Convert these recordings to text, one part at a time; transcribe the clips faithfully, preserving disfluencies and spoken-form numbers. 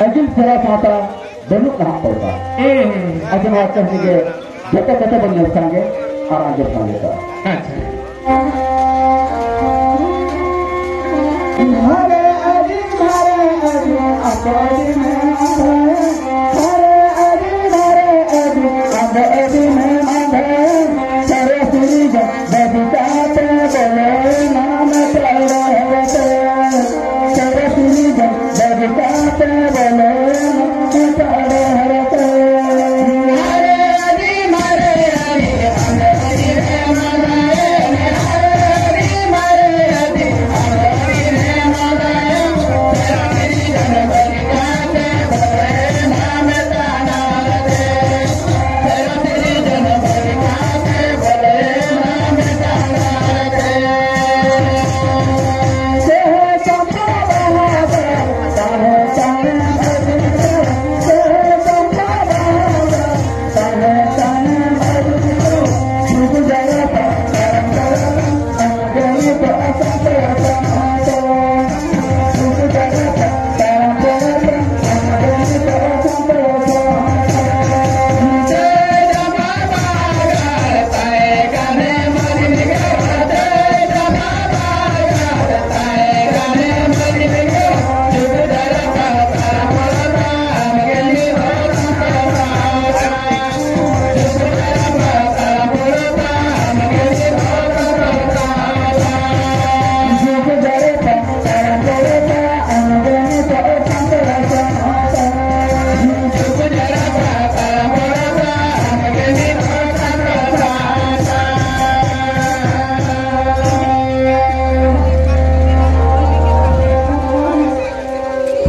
ᱟᱹᱜᱤᱞ ᱥᱮᱨᱟ ᱥᱟᱶᱛᱟ ᱵᱟᱹᱱᱩᱜ ᱱᱟᱦᱟᱜ ᱯᱚᱲᱛᱟ᱾ ᱦᱩᱸ᱾ ᱟᱫᱚ ᱱᱚᱣᱟ ᱠᱟᱹᱦᱱᱤ ᱜᱮ ᱡᱚᱛᱚ ᱠᱚᱛᱮ ᱵᱚᱱ ᱧᱮᱞ ᱥᱟᱸᱜᱮ ᱟᱨ ᱟᱸᱡᱚᱢ ᱥᱟᱸᱜᱮ ᱠᱟᱜᱼᱟ᱾ ᱟᱪᱪᱷᱟ᱾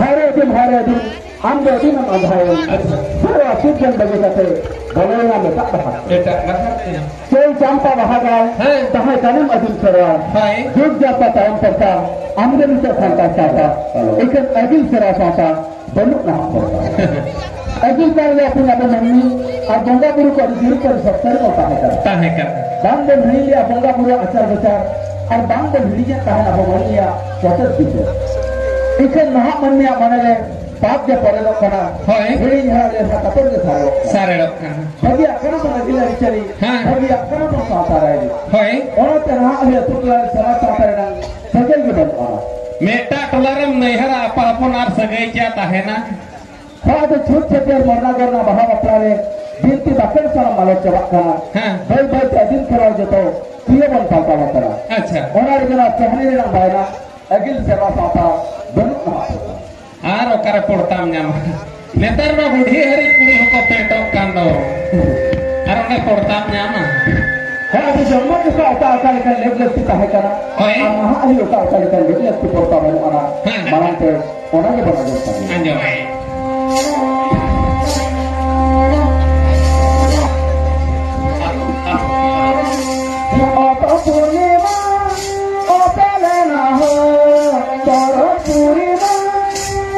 ᱦᱟᱭᱨᱮ ᱟᱹᱫᱤᱢ, ᱦᱟᱭᱨᱮ ᱟᱹᱫᱤᱢ, ᱟᱢ ᱫᱚ ᱟᱹᱫᱤᱢ ᱮᱢ ᱟᱸᱫᱷᱟᱭᱮᱱ᱾ ᱟᱪᱪᱷᱟ᱾ ᱥᱮᱨᱣᱟ ᱥᱩᱨ ᱡᱚᱱ ᱵᱟᱹᱜᱤ ᱠᱟᱛᱮ ᱵᱚᱞᱚᱭᱮᱱᱟ ᱮᱴᱟᱜ ᱰᱟᱦᱟᱨ ᱛᱮ᱾ ᱮᱴᱟᱜ ᱰᱟᱦᱟᱨ ᱛᱮ᱾ ᱪᱟᱹᱭ ᱪᱟᱢᱯᱟ ᱵᱟᱦᱟ ᱜᱟᱲ, ᱦᱮᱸ᱾ ᱛᱟᱦᱮᱸ ᱠᱟᱱᱮᱢ ᱟᱹᱫᱤᱢ ᱥᱮᱨᱣᱟ᱾ ᱦᱳᱭ᱾ ᱡᱩᱜᱽ ᱡᱟᱯᱟ ᱛᱟᱭᱚᱢ ᱯᱚᱨᱛᱟ, ᱟᱢ ᱜᱮ ᱱᱤᱛᱚᱜ ᱥᱟᱱᱛᱟᱲ ᱥᱟᱶᱛᱟ᱾ ᱮᱱᱠᱷᱟᱱ ᱟᱹᱫᱤᱢ ᱥᱮᱨᱣᱟ ᱥᱟᱶᱛᱟ ᱵᱟᱹᱱᱩᱜ ᱱᱟᱦᱟᱜ ᱯᱚᱨᱛᱟ᱾ ᱟᱹᱫᱤᱢ ᱠᱟᱞ ᱨᱮ ᱟᱵᱚ ᱢᱟᱹᱱᱢᱤ ᱟᱨ ᱵᱚᱸᱜᱟ ᱵᱩᱨᱩ ᱠᱚ ᱟᱹᱰᱤ ᱡᱳᱨ ᱠᱚ ᱥᱚᱠᱛᱚ ᱨᱮ ᱵᱚᱱ ᱛᱟᱦᱮᱸ ᱠᱟᱱᱟ᱾ ᱛᱟᱦᱮᱸ ᱠᱟᱱᱟ᱾ ᱵᱟᱝ ᱵᱚᱱ ᱦᱤᱲᱤᱧ ᱞᱮᱜᱼᱟ ᱵᱚᱸᱜᱟ ᱵᱩᱨᱩᱣᱟᱜ ᱟᱪᱟᱨ ᱵᱤᱪᱟᱨ, ᱟᱨ ᱵᱟᱝ ᱵᱚᱱ ᱦᱤᱲᱤᱧᱮᱫ ᱛᱟᱦᱮᱸᱱ ᱟᱵᱚ ᱢᱟᱹᱱᱢᱤᱭᱟᱜ ᱪᱚᱛᱚᱨ ᱵᱤᱪᱟᱹᱨ᱾ ᱮᱱᱠᱷᱟᱱ ᱱᱟᱦᱟᱜ ᱢᱟᱹᱱᱢᱤᱭᱟᱜ ᱢᱚᱱᱮ ᱨᱮ ᱯᱟᱯ ᱜᱮ ᱯᱚᱨᱮᱫᱚᱜ ᱠᱟᱱᱟ᱾ ᱦᱳᱭ᱾ ᱦᱤᱲᱤᱧ ᱦᱟᱨᱟ ᱞᱮᱱᱠᱷᱟᱱ ᱛᱟᱯᱚᱨ ᱜᱮ ᱥᱟᱨᱮᱲᱚᱜ ᱠᱟᱱᱟ᱾ ᱥᱟᱨᱮᱲᱚᱜ ᱠᱟᱱᱟ᱾ ᱵᱷᱟᱹᱜᱤᱭᱟᱜ ᱠᱟᱱᱟ ᱵᱚᱱ ᱟᱹᱜᱤᱞ ᱟᱹᱨᱤᱪᱟᱹᱞᱤ᱾ ᱦᱮᱸ᱾ ᱵᱷᱟᱹᱜᱤᱭᱟᱜ ᱠᱟᱱᱟ ᱵᱚᱱ ᱥᱟᱶᱛᱟ ᱨᱟᱭᱨᱤᱛ᱾ ᱦᱳᱭ᱾ ᱚᱱᱟᱛᱮ ᱱᱟᱦᱟᱜ ᱟᱞᱮ ᱟᱹᱛᱩ ᱴᱚᱞᱟ ᱨᱮ ᱥᱚᱢᱟᱡᱽ ᱥᱟᱶᱛᱟ ᱨᱮᱱᱟᱜ ᱥᱟᱹᱜᱟᱹᱭ ᱜᱮ ᱵᱟᱹᱱᱩᱜᱼᱟ᱾ ᱢᱤᱫᱴᱟᱜ ᱴᱚᱞᱟ ᱨᱮᱢ ᱱᱟᱹᱭᱦᱟᱹᱨᱟ, ᱟᱯᱟ ᱦᱚᱯᱚᱱ ᱟᱨ ᱥᱟᱹᱜᱟᱹᱭ ᱪᱮᱫ ᱛᱟᱦᱮᱱᱟ? ᱦᱚᱲ ᱫᱚ ᱪᱷᱩᱛ ᱪᱷᱟᱹᱴᱭᱟᱹᱨ, ᱢᱚᱨᱱᱟ ᱜᱚᱨᱱᱟ, ᱵᱟᱦᱟ ᱵᱟᱯᱞᱟ ᱨᱮ ᱵᱤᱱᱛᱤ ᱵᱟᱠᱷᱮᱲ ᱥᱟᱱᱟᱢ ᱢᱟᱞᱚᱴ ᱪᱟᱵᱟᱜ ᱠᱟᱱᱟ᱾ ᱦᱮᱸ᱾ ᱵᱟᱹᱭ ᱵᱟᱹᱭ ᱛᱮ ᱟᱹᱫᱤᱢ ᱠᱷᱮᱨᱣᱟᱞ ᱡᱚᱛᱚ ᱛᱤᱭᱟᱹ ᱵᱚᱱ ᱯᱟᱞᱴᱟᱣ ᱟᱠᱟᱱᱟ᱾ ᱟᱪᱪᱷᱟ᱾ ᱚᱱᱟ ᱨᱮᱜᱮ ᱱᱚᱣᱟ ᱠᱟᱹᱦᱱᱤ ᱨᱮᱱᱟᱜ ᱵᱟᱭᱱᱟ ᱟᱹᱜᱤᱞ ᱥᱮᱨᱣᱟ ᱥᱟᱶᱛᱟ ᱵᱟᱹᱱᱩᱜ ᱱᱟᱦᱟᱜ᱾ ᱟᱨ ᱚᱠᱟᱨᱮ ᱯᱚᱲᱛᱟᱢ ᱧᱟᱢᱟ? ᱱᱮᱛᱟᱨ ᱢᱟ ᱵᱩᱰᱷᱤ ᱦᱟᱹᱨᱤᱡ ᱠᱩᱲᱤ ᱦᱚᱸᱠᱚ ᱯᱮᱴᱚᱜ ᱠᱟᱱ ᱫᱚ᱾ ᱟᱨ ᱚᱸᱰᱮ ᱯᱚᱲᱛᱟᱢ ᱧᱟᱢᱟ? ᱦᱮᱸ, ᱟᱫᱚ ᱡᱚᱱᱢᱚ ᱡᱚᱠᱷᱟ ᱚᱠᱟ ᱚᱠᱟ ᱞᱮᱠᱟ ᱞᱮᱠ ᱞᱟᱹᱠᱛᱤ ᱛᱟᱦᱮᱸ ᱠᱟᱱᱟ, ᱦᱳᱭ᱾ ᱟᱨ ᱱᱟᱦᱟᱜ ᱟᱹᱱᱤᱡ ᱚᱠᱟ ᱚᱠᱟ ᱞᱮᱠᱟ ᱞᱮᱠ ᱞᱟᱹᱠᱛᱤ ᱯᱚᱲᱛᱟ ᱵᱟᱹᱱᱩᱜ ᱟᱱᱟ, ᱦᱮᱸ, ᱦᱮᱸ᱾ ᱢᱟᱲᱟᱝ ᱛᱮ ᱚᱱᱟ ᱜᱮᱵᱚᱱ ᱟᱸᱡᱚᱢ ᱠᱟᱜ ᱜᱮ᱾ ᱟᱸᱡᱚᱢ᱾ ᱚᱛ ᱯᱩᱨᱱᱤᱢᱟ, ᱚᱛᱮ ᱞᱮᱱᱟ ᱦᱚ, ᱛᱚᱨᱚ ᱯᱩᱨᱱᱤᱢᱟ,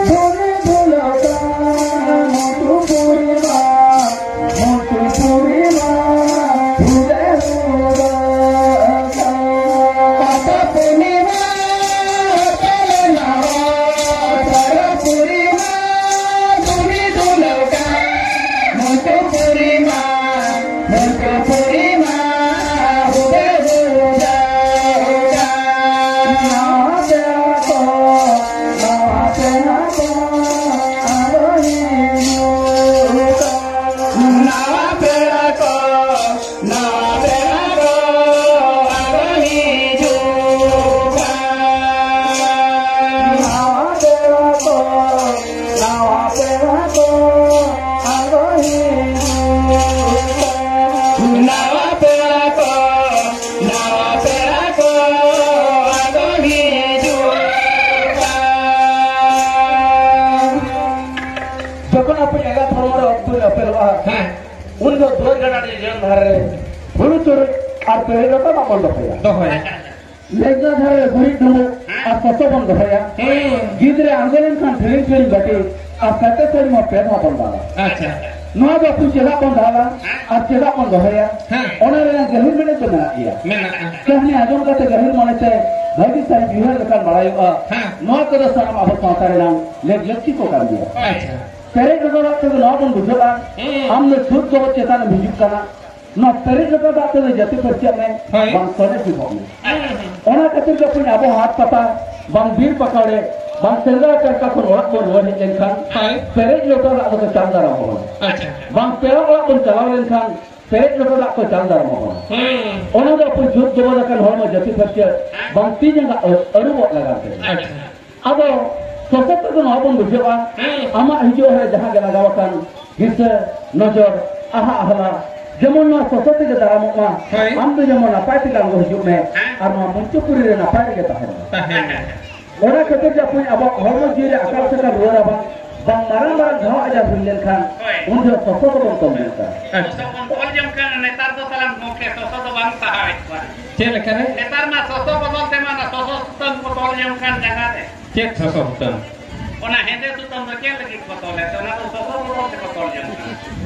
ᱫᱷᱩᱱᱤ ᱫᱷᱩᱞᱟᱹᱣ ᱠᱟᱱ, ᱢᱩᱴᱩ ᱯᱩᱨᱱᱤᱢᱟ, ᱢᱩᱴᱩ ᱯᱩᱨᱱᱤᱢᱟ, ᱦᱩᱫᱮ ᱦᱩᱫᱟ᱾ ᱚᱛ ᱯᱩᱨᱱᱤᱢᱟ, ᱚᱛᱮ ᱞᱮᱱᱟ ᱦᱚ, ᱛᱚᱨᱚ ᱯᱩᱨᱱᱤᱢᱟ, ᱫᱷᱩᱱᱤ ᱫᱷᱩᱞᱟᱹᱣ ᱠᱟᱱ, ᱢᱩᱴᱩ ᱯᱩᱨᱱᱤᱢᱟ, ᱢᱩᱴᱩ ᱯᱩᱨᱱᱤᱢᱟ, ᱦᱩᱫᱮ ᱦᱩᱫᱟ, ᱦᱩᱫᱟ᱾ ᱱᱟᱣᱟ ᱯᱮᱲᱟ ᱠᱚ, ᱱᱟᱣᱟ ᱯᱮᱲᱟ ᱠᱚ, ᱟᱫᱚ ᱦᱤᱡᱩᱜ ᱠᱟᱱ᱾ ᱱᱟᱣᱟ ᱯᱮᱲᱟ ᱠᱚ, ᱱᱟᱣᱟ ᱯᱮᱲᱟ ᱠᱚ, ᱟᱫᱚ ᱦᱤᱡᱩᱜ ᱠᱟᱱ᱾ ᱱᱟᱣᱟ ᱯᱮᱲᱟ ᱠᱚ, ᱱᱟᱣᱟ ᱯᱮᱲᱟ ᱠᱚ ᱟᱫᱚ ᱦᱤᱡᱩᱜ ᱠᱟᱱ᱾ ᱱᱟᱣᱟ ᱯᱮᱲᱟ ᱠᱚ, ᱱᱟᱣᱟ ᱯᱮᱲᱟ ᱠᱚ ᱟᱫᱚ ᱦᱤᱡᱩᱜ ᱠᱟᱱ᱾ ᱡᱚᱠᱷᱚᱱ ᱟᱯᱮ ᱮᱸᱜᱟᱛ ᱦᱚᱲᱢᱚ ᱨᱮ ᱚᱠᱛᱚ ᱨᱮ ᱟᱯᱮ ᱨᱚᱜᱼᱟ, ᱦᱮᱸ᱾ ᱩᱱ ᱫᱚ ᱫᱩᱣᱟᱹᱨ ᱜᱟᱰᱟ ᱨᱮ ᱡᱚᱢ ᱫᱷᱟᱨᱮ ᱨᱮ ᱦᱩᱲᱩ ᱪᱩᱨᱩᱡ ᱟᱨ ᱯᱮᱲᱮ ᱞᱚᱴᱟ ᱢᱟ ᱵᱚᱱ ᱫᱚᱦᱚᱭᱟ᱾ ᱫᱚᱦᱚᱭᱟ᱾ ᱞᱮᱸᱜᱟ ᱫᱷᱟᱨᱮ ᱨᱮ ᱜᱩᱨᱤᱡ ᱰᱩᱸᱵᱩᱜ ᱟᱨ ᱥᱚᱥᱚ ᱵᱚᱱ ᱫᱚᱦᱚᱭᱟ᱾ ᱦᱮᱸ᱾ ᱜᱤᱫᱽᱨᱟᱹ ᱟᱬᱜᱚ ᱞᱮᱱᱠᱷᱟᱱ ᱴᱷᱤᱲᱤᱝ ᱴᱷᱤᱲᱤᱝ ᱵᱟᱹᱴᱤ ᱟᱨ ᱥᱟᱛᱮ ᱥᱟᱹᱲᱤᱢᱟ ᱯᱮ ᱫᱷᱟᱣ ᱵᱚᱱ ᱫᱟᱞᱟ᱾ ᱟᱪᱪᱷᱟ᱾ ᱱᱚᱣᱟ ᱫᱚ ᱟᱹᱛᱩ ᱪᱮᱫᱟᱜ ᱵᱚᱱ ᱫᱟᱞᱟ ᱟᱨ ᱪᱮᱫᱟᱜ ᱵᱚᱱ ᱫᱚᱦᱚᱭᱟ? ᱦᱮᱸ᱾ ᱚᱱᱟ ᱨᱮᱱᱟᱜ ᱜᱟᱹᱦᱤᱨ ᱢᱮᱱᱮᱛ ᱫᱚ ᱢᱮᱱᱟᱜ ᱜᱮᱭᱟ᱾ ᱢᱮᱱᱟᱜᱼᱟ᱾ ᱠᱟᱹᱦᱱᱤ ᱟᱸᱡᱚᱢ ᱠᱟᱛᱮ ᱜᱟᱹᱦᱤᱨ ᱢᱚᱱᱮᱛᱮ ᱵᱷᱟᱹᱜᱤ ᱥᱟᱹᱦᱤᱡ ᱩᱭᱦᱟᱹᱨ ᱞᱮᱠᱷᱟᱱ ᱵᱟᱲᱟᱭᱚᱜᱼᱟ᱾ ᱦᱮᱸ᱾ ᱱᱚᱣᱟ ᱠᱚᱫᱚ ᱥᱟᱱᱟᱢ ᱟᱵᱚ ᱥᱟᱶᱛᱟ ᱨᱮᱱᱟᱜ ᱞᱮᱠ ᱞᱟᱹᱠᱛᱤ ᱠᱚ ᱠᱟᱱ ᱜᱮᱭᱟ᱾ ᱟᱪᱪᱷᱟ᱾ ᱯᱮᱨᱮᱡ ᱞᱚᱴᱟ ᱫᱟᱜ ᱛᱮᱫᱚ ᱱᱚᱣᱟ ᱵᱚᱱ ᱵᱩᱡᱷᱟᱹᱜᱼᱟ, ᱦᱮᱸ᱾ ᱟᱢ ᱫᱚ ᱪᱷᱩᱛ ᱜᱚᱵᱚᱡ ᱪᱮᱛᱟᱱ ᱮᱢ ᱦᱤᱡᱩᱜ ᱠᱟᱱᱟ᱾ ᱱᱚᱣᱟ ᱯᱮᱨᱮᱡ ᱞᱚᱴᱟ ᱫᱟᱜ ᱛᱮᱫᱚ ᱡᱟᱹᱛᱤ ᱯᱟᱹᱨᱥᱤᱭᱟᱜ ᱢᱮ, ᱦᱳᱭ᱾ ᱵᱟᱝ ᱥᱚᱱᱮ ᱥᱤᱵᱚᱜ ᱢᱮ᱾ ᱦᱮᱸ᱾ ᱚᱱᱟ ᱠᱷᱟᱹᱛᱤᱨ ᱜᱮ ᱵᱚᱠᱚᱧ ᱟᱵᱚ ᱦᱟᱴ ᱯᱟᱛᱟ, ᱵᱟᱝ ᱵᱤᱨ ᱯᱟᱠᱟᱲ ᱨᱮ, ᱵᱟᱝ ᱥᱮᱸᱫᱽᱨᱟ ᱠᱟᱨᱠᱟ ᱠᱷᱚᱱ ᱚᱲᱟᱜ ᱵᱚᱱ ᱨᱩᱣᱟᱹᱲ ᱦᱮᱡ ᱞᱮᱱᱠᱷᱟᱱ, ᱦᱳᱭ᱾ ᱯᱮᱨᱮᱡ ᱞᱚᱴᱟ ᱫᱟᱜ ᱫᱚᱠᱚ ᱪᱟᱞ ᱫᱟᱨᱟᱢ ᱟᱵᱚᱱᱟ᱾ ᱟᱪᱪᱷᱟ᱾ ᱵᱟᱝ ᱯᱮᱲᱟ ᱚᱲᱟᱜ ᱵᱚᱱ ᱪᱟᱞᱟᱣ ᱞᱮᱱᱠᱷᱟᱱ, ᱯᱮᱨᱮᱡ ᱞᱚᱴᱟ ᱫᱟᱜ ᱠᱚ ᱪᱟᱞ ᱫᱟᱨᱟᱢ ᱟᱵᱚᱱᱟ᱾ ᱦᱩᱸ᱾ ᱚᱱᱟ ᱫᱚ ᱟᱵᱚ ᱡᱩᱛ ᱫᱚᱵᱚᱱ ᱟᱠᱟᱱ ᱦᱚᱲᱢᱚ ᱡᱟᱹᱛᱤ ᱯᱷᱟᱹᱨᱪᱟᱹ, ᱵᱟᱝ ᱛᱤ ᱡᱟᱸᱜᱟ ᱟᱹ-, ᱟᱹᱨᱩᱵᱚᱜ ᱞᱟᱜᱟᱣ ᱛᱮ᱾ ᱟᱪᱪᱷᱟ᱾ ᱟᱫᱚ ᱥᱚᱥᱚ ᱛᱮᱫᱚ ᱱᱚᱣᱟ ᱵᱚᱱ ᱵᱩᱡᱷᱟᱹᱣᱟ, ᱦᱩᱸ᱾ ᱟᱢᱟᱜ ᱦᱤᱡᱩᱜ ᱨᱮ ᱡᱟᱦᱟᱸ ᱜᱮ ᱞᱟᱜᱟᱣ ᱟᱠᱟᱱ ᱦᱤᱥᱟᱹ, ᱱᱚᱡᱚᱨ, ᱟᱦᱟ ᱟᱦᱞᱟ, ᱡᱮᱢᱚᱱ ᱱᱚᱣᱟ ᱥᱚᱥᱚ ᱛᱮᱜᱮ ᱫᱟᱨᱟᱢᱚᱜ ᱢᱟ᱾ ᱦᱳᱭ᱾ ᱟᱢ ᱫᱚ ᱡᱮᱢᱚᱱ ᱱᱟᱯᱟᱭ ᱛᱮᱜᱮ ᱟᱬᱜᱚ ᱦᱤᱡᱩᱜ ᱢᱮ, ᱦᱮᱸ᱾ ᱟᱨ ᱱᱚᱣᱟ ᱢᱚᱧᱪᱚᱯᱩᱨᱤ ᱨᱮ ᱱᱟᱯᱟᱭ ᱨᱮᱜᱮ ᱛᱟᱦᱮᱱ ᱢᱟ᱾ ᱛᱟᱦᱮᱱ ᱢᱟ᱾ ᱚᱱᱟ ᱠᱷᱟᱹᱛᱤᱨ ᱡᱮ ᱟᱵᱚ, ᱟᱵᱚᱣᱟᱜ ᱦᱚᱲᱢᱚ ᱡᱤᱣᱤ ᱨᱮ ᱟᱠᱟᱞ ᱥᱟᱠᱟᱞ ᱨᱩᱣᱟᱹ ᱨᱟᱵᱟᱝ ᱵᱟᱝ ᱢᱟᱨᱟᱝ ᱢᱟᱨᱟᱝ ᱜᱷᱟᱣ ᱟᱡᱟᱨ ᱦᱩᱭ ᱞᱮᱱᱠᱷᱟᱱ, ᱦᱳᱭ᱾ ᱩᱱ ᱡᱚᱦᱚᱜ ᱥᱚᱥᱚ ᱫᱚᱵᱚᱱ ᱛᱚᱞ ᱫᱚᱨᱠᱟᱨ᱾ ᱟᱪᱪᱷᱟ᱾ ᱥᱚᱥᱚ ᱵᱚᱱ ᱛᱚᱞ ᱡᱚᱝ ᱠᱷᱟᱱ ᱱᱮᱛᱟᱨ ᱫᱚ ᱥᱟᱞᱟᱢ ᱜᱚᱢᱠᱮ ᱥᱚᱥᱚ ᱫᱚ ᱵᱟᱝ ᱥᱟᱦᱟᱣᱮᱫ ᱠᱚᱣᱟ᱾ ᱪᱮᱫ ᱞᱮᱠᱟ ᱨᱮ? ᱱᱮᱛᱟᱨ ᱢᱟ ᱥᱚᱥᱚ ᱵᱚᱫᱚᱞ ᱛᱮ ᱢᱟ ᱚᱱᱟ ᱥᱚᱥᱚ ᱥᱩᱛᱟᱹᱢ ᱠᱚ ᱛᱚᱞ ᱡᱚᱝ ᱠᱟᱱ ᱡᱟᱸᱜᱟ ᱨᱮ᱾ ᱪᱮᱫ ᱥᱚᱥᱚ ᱥᱩᱛᱟᱹᱢ? ᱚᱱᱟ ᱦᱮᱸᱫᱮ ᱥᱩᱛᱟᱹᱢ ᱫᱚ ᱪᱮᱫ ᱞᱟᱹᱜᱤᱫ ᱠᱚ ᱛᱚᱞᱮᱫ ᱛᱮ? ᱚᱱᱟ ᱫᱚ ᱥᱚᱥᱚ ᱵᱚᱫᱚᱞ ᱛᱮᱠᱚ ᱛᱚᱞ ᱡᱚᱝ ᱠᱟᱱᱟ᱾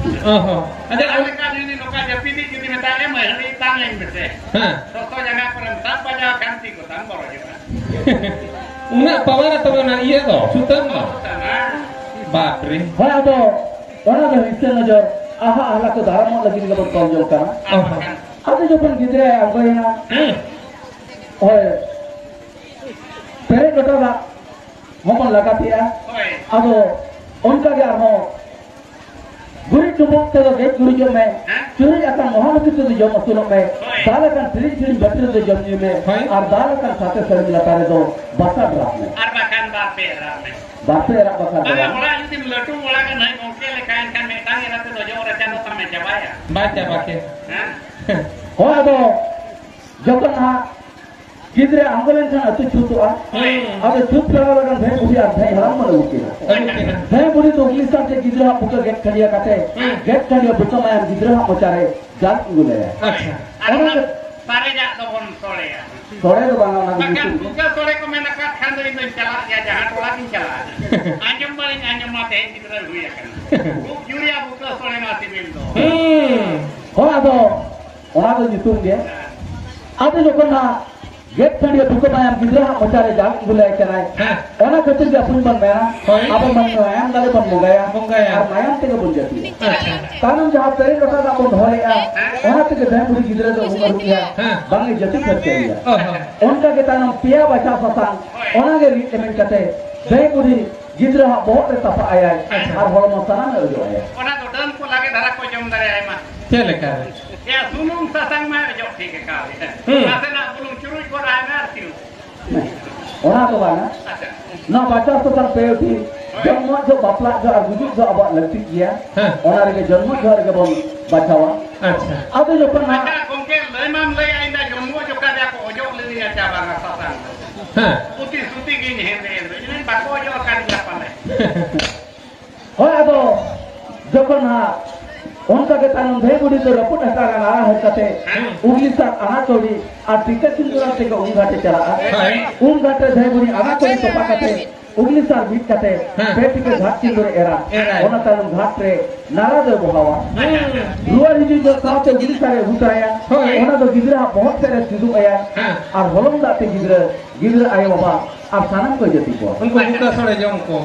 ᱚ ᱦᱚᱸ᱾ ᱟᱪᱪᱷᱟ, ᱡᱟᱦᱟᱸ ᱞᱮᱠᱟ ᱡᱩᱫᱤ ᱱᱚᱝᱠᱟ ᱡᱟᱹᱯᱤᱫᱤᱡ ᱡᱩᱫᱤ ᱢᱮᱛᱟᱭᱟ, "ᱢᱟᱹᱦᱨᱤ ᱛᱟᱝ ᱟᱹᱧ ᱢᱮᱥᱮ", ᱦᱮᱸ᱾ ᱥᱚᱥᱚ ᱡᱟᱸᱜᱟ ᱠᱚᱨᱮᱢ ᱥᱟᱵ ᱵᱟᱡᱟᱣ ᱠᱷᱟᱱ ᱛᱤ ᱠᱚ ᱛᱟᱢ ᱵᱚᱨᱚᱡᱚᱜᱼᱟ᱾ ᱩᱱᱟᱹᱜ ᱯᱟᱣᱟᱨ ᱛᱟᱵᱮ ᱚᱱᱟ ᱤᱭᱟᱹ ᱫᱚ, ᱥᱩᱛᱟᱹᱢ ᱫᱚ᱾ ᱥᱩᱛᱟᱹᱢ, ᱦᱮᱸ᱾ ᱵᱟᱯ ᱨᱮ᱾ ᱦᱳᱭ, ᱟᱫᱚ ᱚᱱᱟ ᱫᱚ ᱦᱤᱥᱟᱹ ᱱᱚᱡᱚᱨ, ᱟᱦᱟ ᱟᱦᱞᱟ ᱠᱚ ᱫᱟᱨᱟᱢᱚᱜ ᱞᱟᱹᱜᱤᱫ ᱜᱮᱵᱚᱱ ᱛᱚᱞ ᱡᱚᱝ ᱠᱟᱱᱟ᱾ ᱚ ᱦᱚᱸ᱾ ᱟᱫᱚ ᱡᱚᱠᱷᱚᱱ ᱜᱤᱫᱽᱨᱟᱹᱭ ᱟᱬᱜᱚᱭᱮᱱᱟ, ᱦᱮᱸ᱾ ᱦᱳᱭ, ᱯᱮᱨᱮᱡ ᱞᱚᱴᱟ ᱫᱟᱜ ᱦᱚᱸᱵᱚᱱ ᱞᱟᱜᱟᱛᱮᱜᱼᱟ᱾ ᱦᱳᱭ᱾ ᱟᱫᱚ ᱚᱱᱠᱟ ᱜᱮ ᱟᱨᱦᱚᱸ ᱜᱩᱨᱤᱡ ᱰᱩᱵᱩᱜ ᱛᱮᱫᱚ ᱜᱮᱡ ᱜᱩᱨᱤᱡᱚᱜ ᱢᱮ᱾ ᱦᱮᱸ? ᱪᱩᱨᱩᱡ ᱟᱠᱟᱱ ᱢᱚᱦᱟᱢᱩᱠᱤ ᱛᱮᱫᱚ ᱡᱚᱢ ᱟᱹᱥᱩᱞᱚᱜ ᱢᱮ᱾ ᱦᱳᱭ᱾ ᱫᱟᱞ ᱟᱠᱟᱱ ᱥᱤᱨᱤᱧ ᱥᱤᱨᱤᱧ ᱵᱟᱹᱴᱤ ᱨᱮᱫᱚ ᱡᱚᱢ ᱧᱩᱭ ᱢᱮ᱾ ᱦᱳᱭ᱾ ᱟᱨ ᱫᱟᱞ ᱟᱠᱟᱱ ᱥᱟᱛᱮ ᱥᱟᱹᱲᱤᱢ ᱞᱟᱛᱟᱨ ᱨᱮᱫᱚ ᱵᱟᱥᱟ ᱰᱮᱨᱟᱜ ᱢᱮ᱾ ᱟᱨ ᱵᱟᱠᱷᱟᱱ ᱵᱟᱨ ᱯᱮ ᱮᱨᱟᱜ ᱢᱮ᱾ ᱵᱟᱨ ᱯᱮ ᱮᱨᱟᱜ ᱵᱟᱥᱟ ᱵᱟᱝᱟ, ᱰᱮᱨᱟ᱾ ᱚᱲᱟᱜ ᱡᱩᱫᱤᱢ ᱞᱟᱹᱴᱩ ᱚᱲᱟᱜ ᱨᱮ ᱱᱟᱹᱭ ᱜᱚᱢᱠᱮ ᱞᱮᱠᱟ, ᱮᱱᱠᱷᱟᱱ ᱢᱤᱫᱴᱟᱝ ᱮᱨᱟ ᱛᱮᱫᱚ ᱡᱚᱢ ᱨᱮ ᱪᱟᱸᱫᱚ ᱛᱟᱢᱮ ᱪᱟᱵᱟᱭᱟ᱾ ᱵᱟᱭ ᱪᱟᱵᱟ ᱠᱮ᱾ ᱦᱮᱸ? ᱦᱳᱭ, ᱟᱫᱚ ᱡᱚᱠᱷᱚᱱ ᱦᱟᱸᱜ ᱜᱤᱫᱽᱨᱟᱹ ᱟᱬᱜᱚ ᱞᱮᱱᱠᱷᱟᱱ ᱟᱹᱛᱩ ᱪᱷᱩᱛᱩᱜᱼᱟ᱾ ᱦᱩᱸ᱾ ᱟᱫᱚ ᱪᱷᱩᱛ ᱯᱷᱮᱨᱟᱣ ᱞᱟᱹᱜᱤᱫ ᱵᱷᱮ ᱵᱩᱰᱷᱤ ᱟᱨ ᱵᱷᱮ ᱦᱟᱲᱟᱢ ᱵᱚᱱ ᱟᱹᱜᱩ ᱠᱤᱱᱟ᱾ ᱟᱹᱜᱩ ᱠᱤᱱᱟ᱾ ᱵᱷᱮ ᱵᱩᱰᱷᱤ ᱫᱚ ᱩᱜᱽᱞᱤ ᱥᱟᱶᱛᱮ ᱜᱤᱫᱽᱨᱟᱹᱣᱟᱜ ᱵᱩᱠᱟᱹ ᱜᱮᱫ ᱠᱷᱟᱹᱞᱤᱭᱟ ᱠᱟᱛᱮ, ᱦᱩᱸ᱾ ᱜᱮᱫ ᱠᱷᱟᱹᱞᱤᱭᱟ ᱵᱩᱠᱟᱹ ᱢᱟᱭᱟᱢ ᱜᱤᱫᱽᱨᱟᱹᱣᱟᱜ ᱢᱚᱪᱟ ᱨᱮ ᱡᱟᱞ ᱟᱹᱜᱩ ᱞᱮᱭᱟ᱾ ᱟᱪᱪᱷᱟ᱾ ᱟᱨ ᱚᱱᱟ ᱚᱱᱟ ᱫᱚ ᱥᱟᱨᱮᱡᱟᱜ ᱫᱚᱵᱚᱱ ᱥᱚᱲᱮᱭᱟ᱾ ᱥᱚᱲᱮ ᱫᱚ ᱵᱟᱝᱟ, ᱚᱱᱟ ᱫᱚ ᱵᱟᱠᱷᱟᱱ ᱧᱩᱛᱩᱢ᱾ ᱵᱩᱠᱟᱹ ᱥᱚᱲᱮ ᱠᱚ ᱢᱮᱱ ᱟᱠᱟᱫ ᱠᱷᱟᱱ ᱫᱚ ᱤᱧ ᱫᱚᱧ ᱪᱟᱞᱟᱜ ᱜᱮᱭᱟ, ᱡᱟᱦᱟᱸ ᱴᱚᱞᱟ ᱜᱤᱧ ᱪᱟᱞᱟᱜᱼᱟ᱾ ᱟᱸᱡᱚᱢ ᱢᱟᱞᱤᱧ ᱟᱸᱡᱚᱢ ᱢᱟ, ᱛᱮᱦᱮᱧ ᱜᱤᱫᱽᱨᱟᱹ ᱦᱩᱭ ᱟᱠᱟᱱᱟ᱾ ᱠᱷᱩᱵ ᱡᱩᱨᱤᱭᱟ ᱵᱩᱠᱟᱹ ᱥᱚᱲᱮ ᱢᱟ ᱥᱤᱵᱤᱞ ᱫᱚ᱾ ᱦᱩᱸ᱾ ᱦᱳᱭ, ᱟᱫᱚ ᱚᱱᱟ ᱫᱚ ᱧᱩᱛᱩᱢ ᱜᱮ᱾ ᱟᱫᱚ ᱡᱚᱠᱷᱚᱱ ᱦᱟᱸᱜ ᱜᱮᱫ ᱠᱷᱟᱹᱰᱭᱟᱹ ᱵᱩᱠᱟᱹ ᱢᱟᱭᱟᱢ ᱜᱤᱫᱽᱨᱟᱹ ᱦᱟᱜ ᱢᱚᱪᱟ ᱨᱮ ᱡᱟᱝ ᱟᱹᱜᱩ ᱞᱮᱭ ᱠᱟᱱᱟᱭ᱾ ᱦᱮᱸ᱾ ᱚᱱᱟ ᱠᱷᱟᱹᱛᱤᱨ ᱜᱮ ᱟᱵᱚ ᱵᱚᱱ ᱢᱮᱱᱟ, ᱦᱳᱭ᱾ ᱟᱵᱚ ᱢᱟᱹᱱᱢᱤ ᱢᱟᱭᱟᱢ ᱫᱟᱨᱮ ᱵᱚᱱ ᱵᱚᱸᱜᱟᱭᱟ, ᱵᱚᱸᱜᱟᱭᱟ᱾ ᱟᱨ ᱢᱟᱭᱟᱢ ᱛᱮᱜᱮ ᱵᱚᱱ ᱡᱟᱹᱛᱤᱜᱼᱟ᱾ ᱟᱪᱪᱷᱟ᱾ ᱛᱟᱭᱱᱚᱢ ᱡᱟᱦᱟᱸ ᱯᱮᱨᱮᱡ ᱞᱚᱴᱟ ᱫᱟᱜ ᱵᱚᱱ ᱫᱚᱦᱚᱭᱮᱫᱼᱟ, ᱚᱱᱟ ᱛᱮᱜᱮ ᱫᱟᱹᱭ ᱵᱩᱰᱷᱤ ᱜᱤᱫᱽᱨᱟᱹ ᱫᱚ ᱩᱢ ᱟᱹᱨᱩᱵ ᱮᱭᱟ, ᱦᱮᱸ᱾ ᱵᱟᱝ ᱮ ᱡᱟᱹᱛᱤ ᱯᱷᱟᱹᱨᱪᱟᱹᱭᱮᱭᱟ᱾ ᱚ ᱦᱚᱸ᱾ ᱚᱱᱠᱟ ᱜᱮ ᱛᱟᱭᱱᱚᱢ ᱯᱮᱭᱟ ᱵᱟᱪᱷᱟ ᱥᱟᱥᱟᱝ, ᱚᱱᱟ ᱜᱮ ᱨᱤᱫ ᱮᱢᱮᱧ ᱠᱟᱛᱮ ᱫᱟᱹᱭ ᱵᱩᱰᱷᱤ ᱜᱤᱫᱽᱨᱟᱹ ᱦᱟᱜ ᱵᱚᱦᱚᱜ ᱨᱮ ᱛᱟᱯᱟ ᱟᱭᱟᱭ, ᱟᱪᱪᱷᱟ᱾ ᱟᱨ ᱦᱚᱲᱢᱚ ᱥᱟᱱᱟᱢ ᱮ ᱚᱡᱚᱜ ᱟᱭᱟ᱾ ᱚᱱᱟ ᱫᱚ ᱰᱟᱹᱱ ᱠᱚ ᱞᱟᱜᱮ ᱫᱷᱟᱨᱟ ᱠᱚ ᱡᱚᱢ ᱫᱟᱲᱮᱭᱟᱜᱼᱟ ᱢᱟ᱾ ᱪᱮᱫ ᱞᱮᱠᱟ? ᱮᱭᱟ, ᱥᱩᱱᱩᱢ ᱥᱟᱥᱟᱝ ᱢᱟ ᱚᱡᱚᱜ ᱴᱷᱤᱠ ᱟᱠᱟᱫ᱾ ᱦᱩᱸ᱾ ᱱᱟᱥᱮᱱᱟᱜ ᱵᱩᱞᱩᱝ ᱪᱩᱨᱩᱡ ᱜᱚᱫ ᱟᱭ ᱢᱮ ᱟᱨ ᱪᱤᱨᱩᱡ᱾ ᱚᱱᱟ ᱫᱚ ᱵᱟᱝᱟ᱾ ᱟᱪᱪᱷᱟ᱾ ᱱᱚᱣᱟ ᱵᱟᱪᱷᱟᱣ ᱥᱟᱥᱟᱝ ᱯᱮ ᱴᱷᱤᱠ᱾ ᱦᱳᱭ᱾ ᱡᱚᱱᱢᱚ ᱡᱚᱦᱚᱜ, ᱵᱟᱯᱞᱟ ᱡᱚᱦᱚᱜ ᱟᱨ ᱜᱩᱡᱩᱜ ᱡᱚᱦᱚᱜ ᱟᱵᱚᱣᱟᱜ ᱞᱟᱹᱠᱛᱤᱜ ᱜᱮᱭᱟ᱾ ᱦᱮᱸ᱾ ᱚᱱᱟ ᱨᱮᱜᱮ ᱡᱚᱱᱢᱚ ᱡᱚᱦᱚᱜ ᱨᱮᱜᱮ ᱵᱚᱱ ᱵᱟᱪᱷᱟᱣᱟ᱾ ᱟᱪᱪᱷᱟ᱾ ᱟᱫᱚ ᱡᱚᱠᱷᱚᱱ ᱦᱟᱸᱜ ᱟᱪᱪᱷᱟ, ᱜᱚᱢᱠᱮ, ᱞᱟᱹᱭ ᱢᱟᱢ ᱞᱟᱹᱭᱟ, ᱤᱧ ᱫᱚ ᱡᱚᱱᱢᱚ ᱡᱚᱠᱷᱟ ᱨᱮ ᱠᱚ ᱚᱡᱚᱜ ᱞᱤᱫᱤᱧᱟ ᱪᱟ ᱵᱟᱝᱟ ᱥᱟᱥᱟᱝ᱾ ᱦᱮᱸ᱾ ᱯᱩᱛᱤ ᱥᱩᱛᱤ ᱜᱤᱧ ᱦᱮᱸᱫᱮ ᱮᱱ ᱫᱚ, ᱤᱧ ᱵᱟᱠᱚ ᱚᱡᱚᱜ ᱟᱠᱟᱫᱤᱧᱟ ᱯᱟᱞᱮ᱾ ᱦᱳᱭ, ᱟᱫᱚ ᱡᱚᱠᱷᱚᱱ ᱦᱟᱸᱜ ᱚᱱᱠᱟ ᱜᱮ ᱛᱟᱭᱱᱚᱢ ᱫᱷᱟᱹᱭ ᱵᱩᱰᱷᱤ ᱫᱚ ᱨᱟᱹᱯᱩᱫ ᱦᱟᱛᱟᱲᱟ, ᱱᱟᱨᱟ ᱦᱩᱭ ᱠᱟᱛᱮ ᱦᱮᱸ᱾ ᱩᱜᱽᱞᱤ ᱥᱟᱨ ᱟᱱᱟ ᱠᱟᱹᱣᱰᱤ ᱟᱨ ᱴᱤᱠᱟᱹ ᱥᱤᱸᱫᱩᱨ ᱛᱮᱜᱮ ᱩᱢ ᱜᱷᱟᱴᱮ ᱪᱟᱞᱟᱜᱼᱟ᱾ ᱦᱳᱭ᱾ ᱩᱢ ᱜᱷᱟᱴ ᱨᱮ ᱫᱷᱟᱹᱭ ᱵᱩᱰᱷᱤ ᱟᱱᱟ ᱠᱟᱹᱣᱰᱤ ᱛᱚᱯᱟ ᱠᱟᱛᱮ ᱩᱜᱽᱞᱤ ᱥᱟᱨ ᱵᱤᱫ ᱠᱟᱛᱮ ᱦᱮᱸ᱾ ᱯᱮ ᱴᱤᱠᱟᱹ ᱜᱷᱟᱴ ᱥᱤᱸᱫᱩᱨ ᱮ ᱮᱨᱟ᱾ ᱮᱨᱟᱭ᱾ ᱚᱱᱟ ᱛᱟᱭᱱᱚᱢ ᱜᱷᱟᱴ ᱨᱮ ᱱᱟᱨᱟ ᱫᱚᱭ ᱵᱚᱦᱟᱣᱟ᱾ ᱦᱩᱸ᱾ ᱨᱩᱣᱟᱹᱲ ᱦᱤᱡᱩᱜ ᱡᱚᱦᱚᱜ ᱥᱟᱶᱛᱮ ᱩᱜᱽᱞᱤ ᱥᱟᱨ ᱮ ᱟᱹᱜᱩ ᱛᱚᱨᱟᱭᱟ᱾ ᱦᱳᱭ᱾ ᱚᱱᱟ ᱫᱚ ᱜᱤᱫᱽᱨᱟᱹ ᱦᱟᱜ ᱵᱚᱦᱚᱜ ᱥᱮᱫ ᱨᱮ ᱥᱤᱫᱩᱵ ᱟᱭᱟ᱾ ᱦᱮᱸ᱾ ᱟᱨ ᱦᱚᱞᱚᱝ ᱫᱟᱜ ᱛᱮ ᱜᱤᱫᱽᱨᱟᱹ, ᱜᱤᱫᱽᱨᱟᱹ ᱟᱭᱳ ᱵᱟᱵᱟ ᱟᱨ ᱥᱟᱱᱟᱢ ᱠᱚᱭ ᱡᱟᱹᱯᱤᱫ ᱠᱚᱣᱟ᱾ ᱩᱱᱠᱩ ᱵᱩᱠᱟ ᱥᱚᱲᱮ ᱡᱚᱢ ᱠᱚ᱾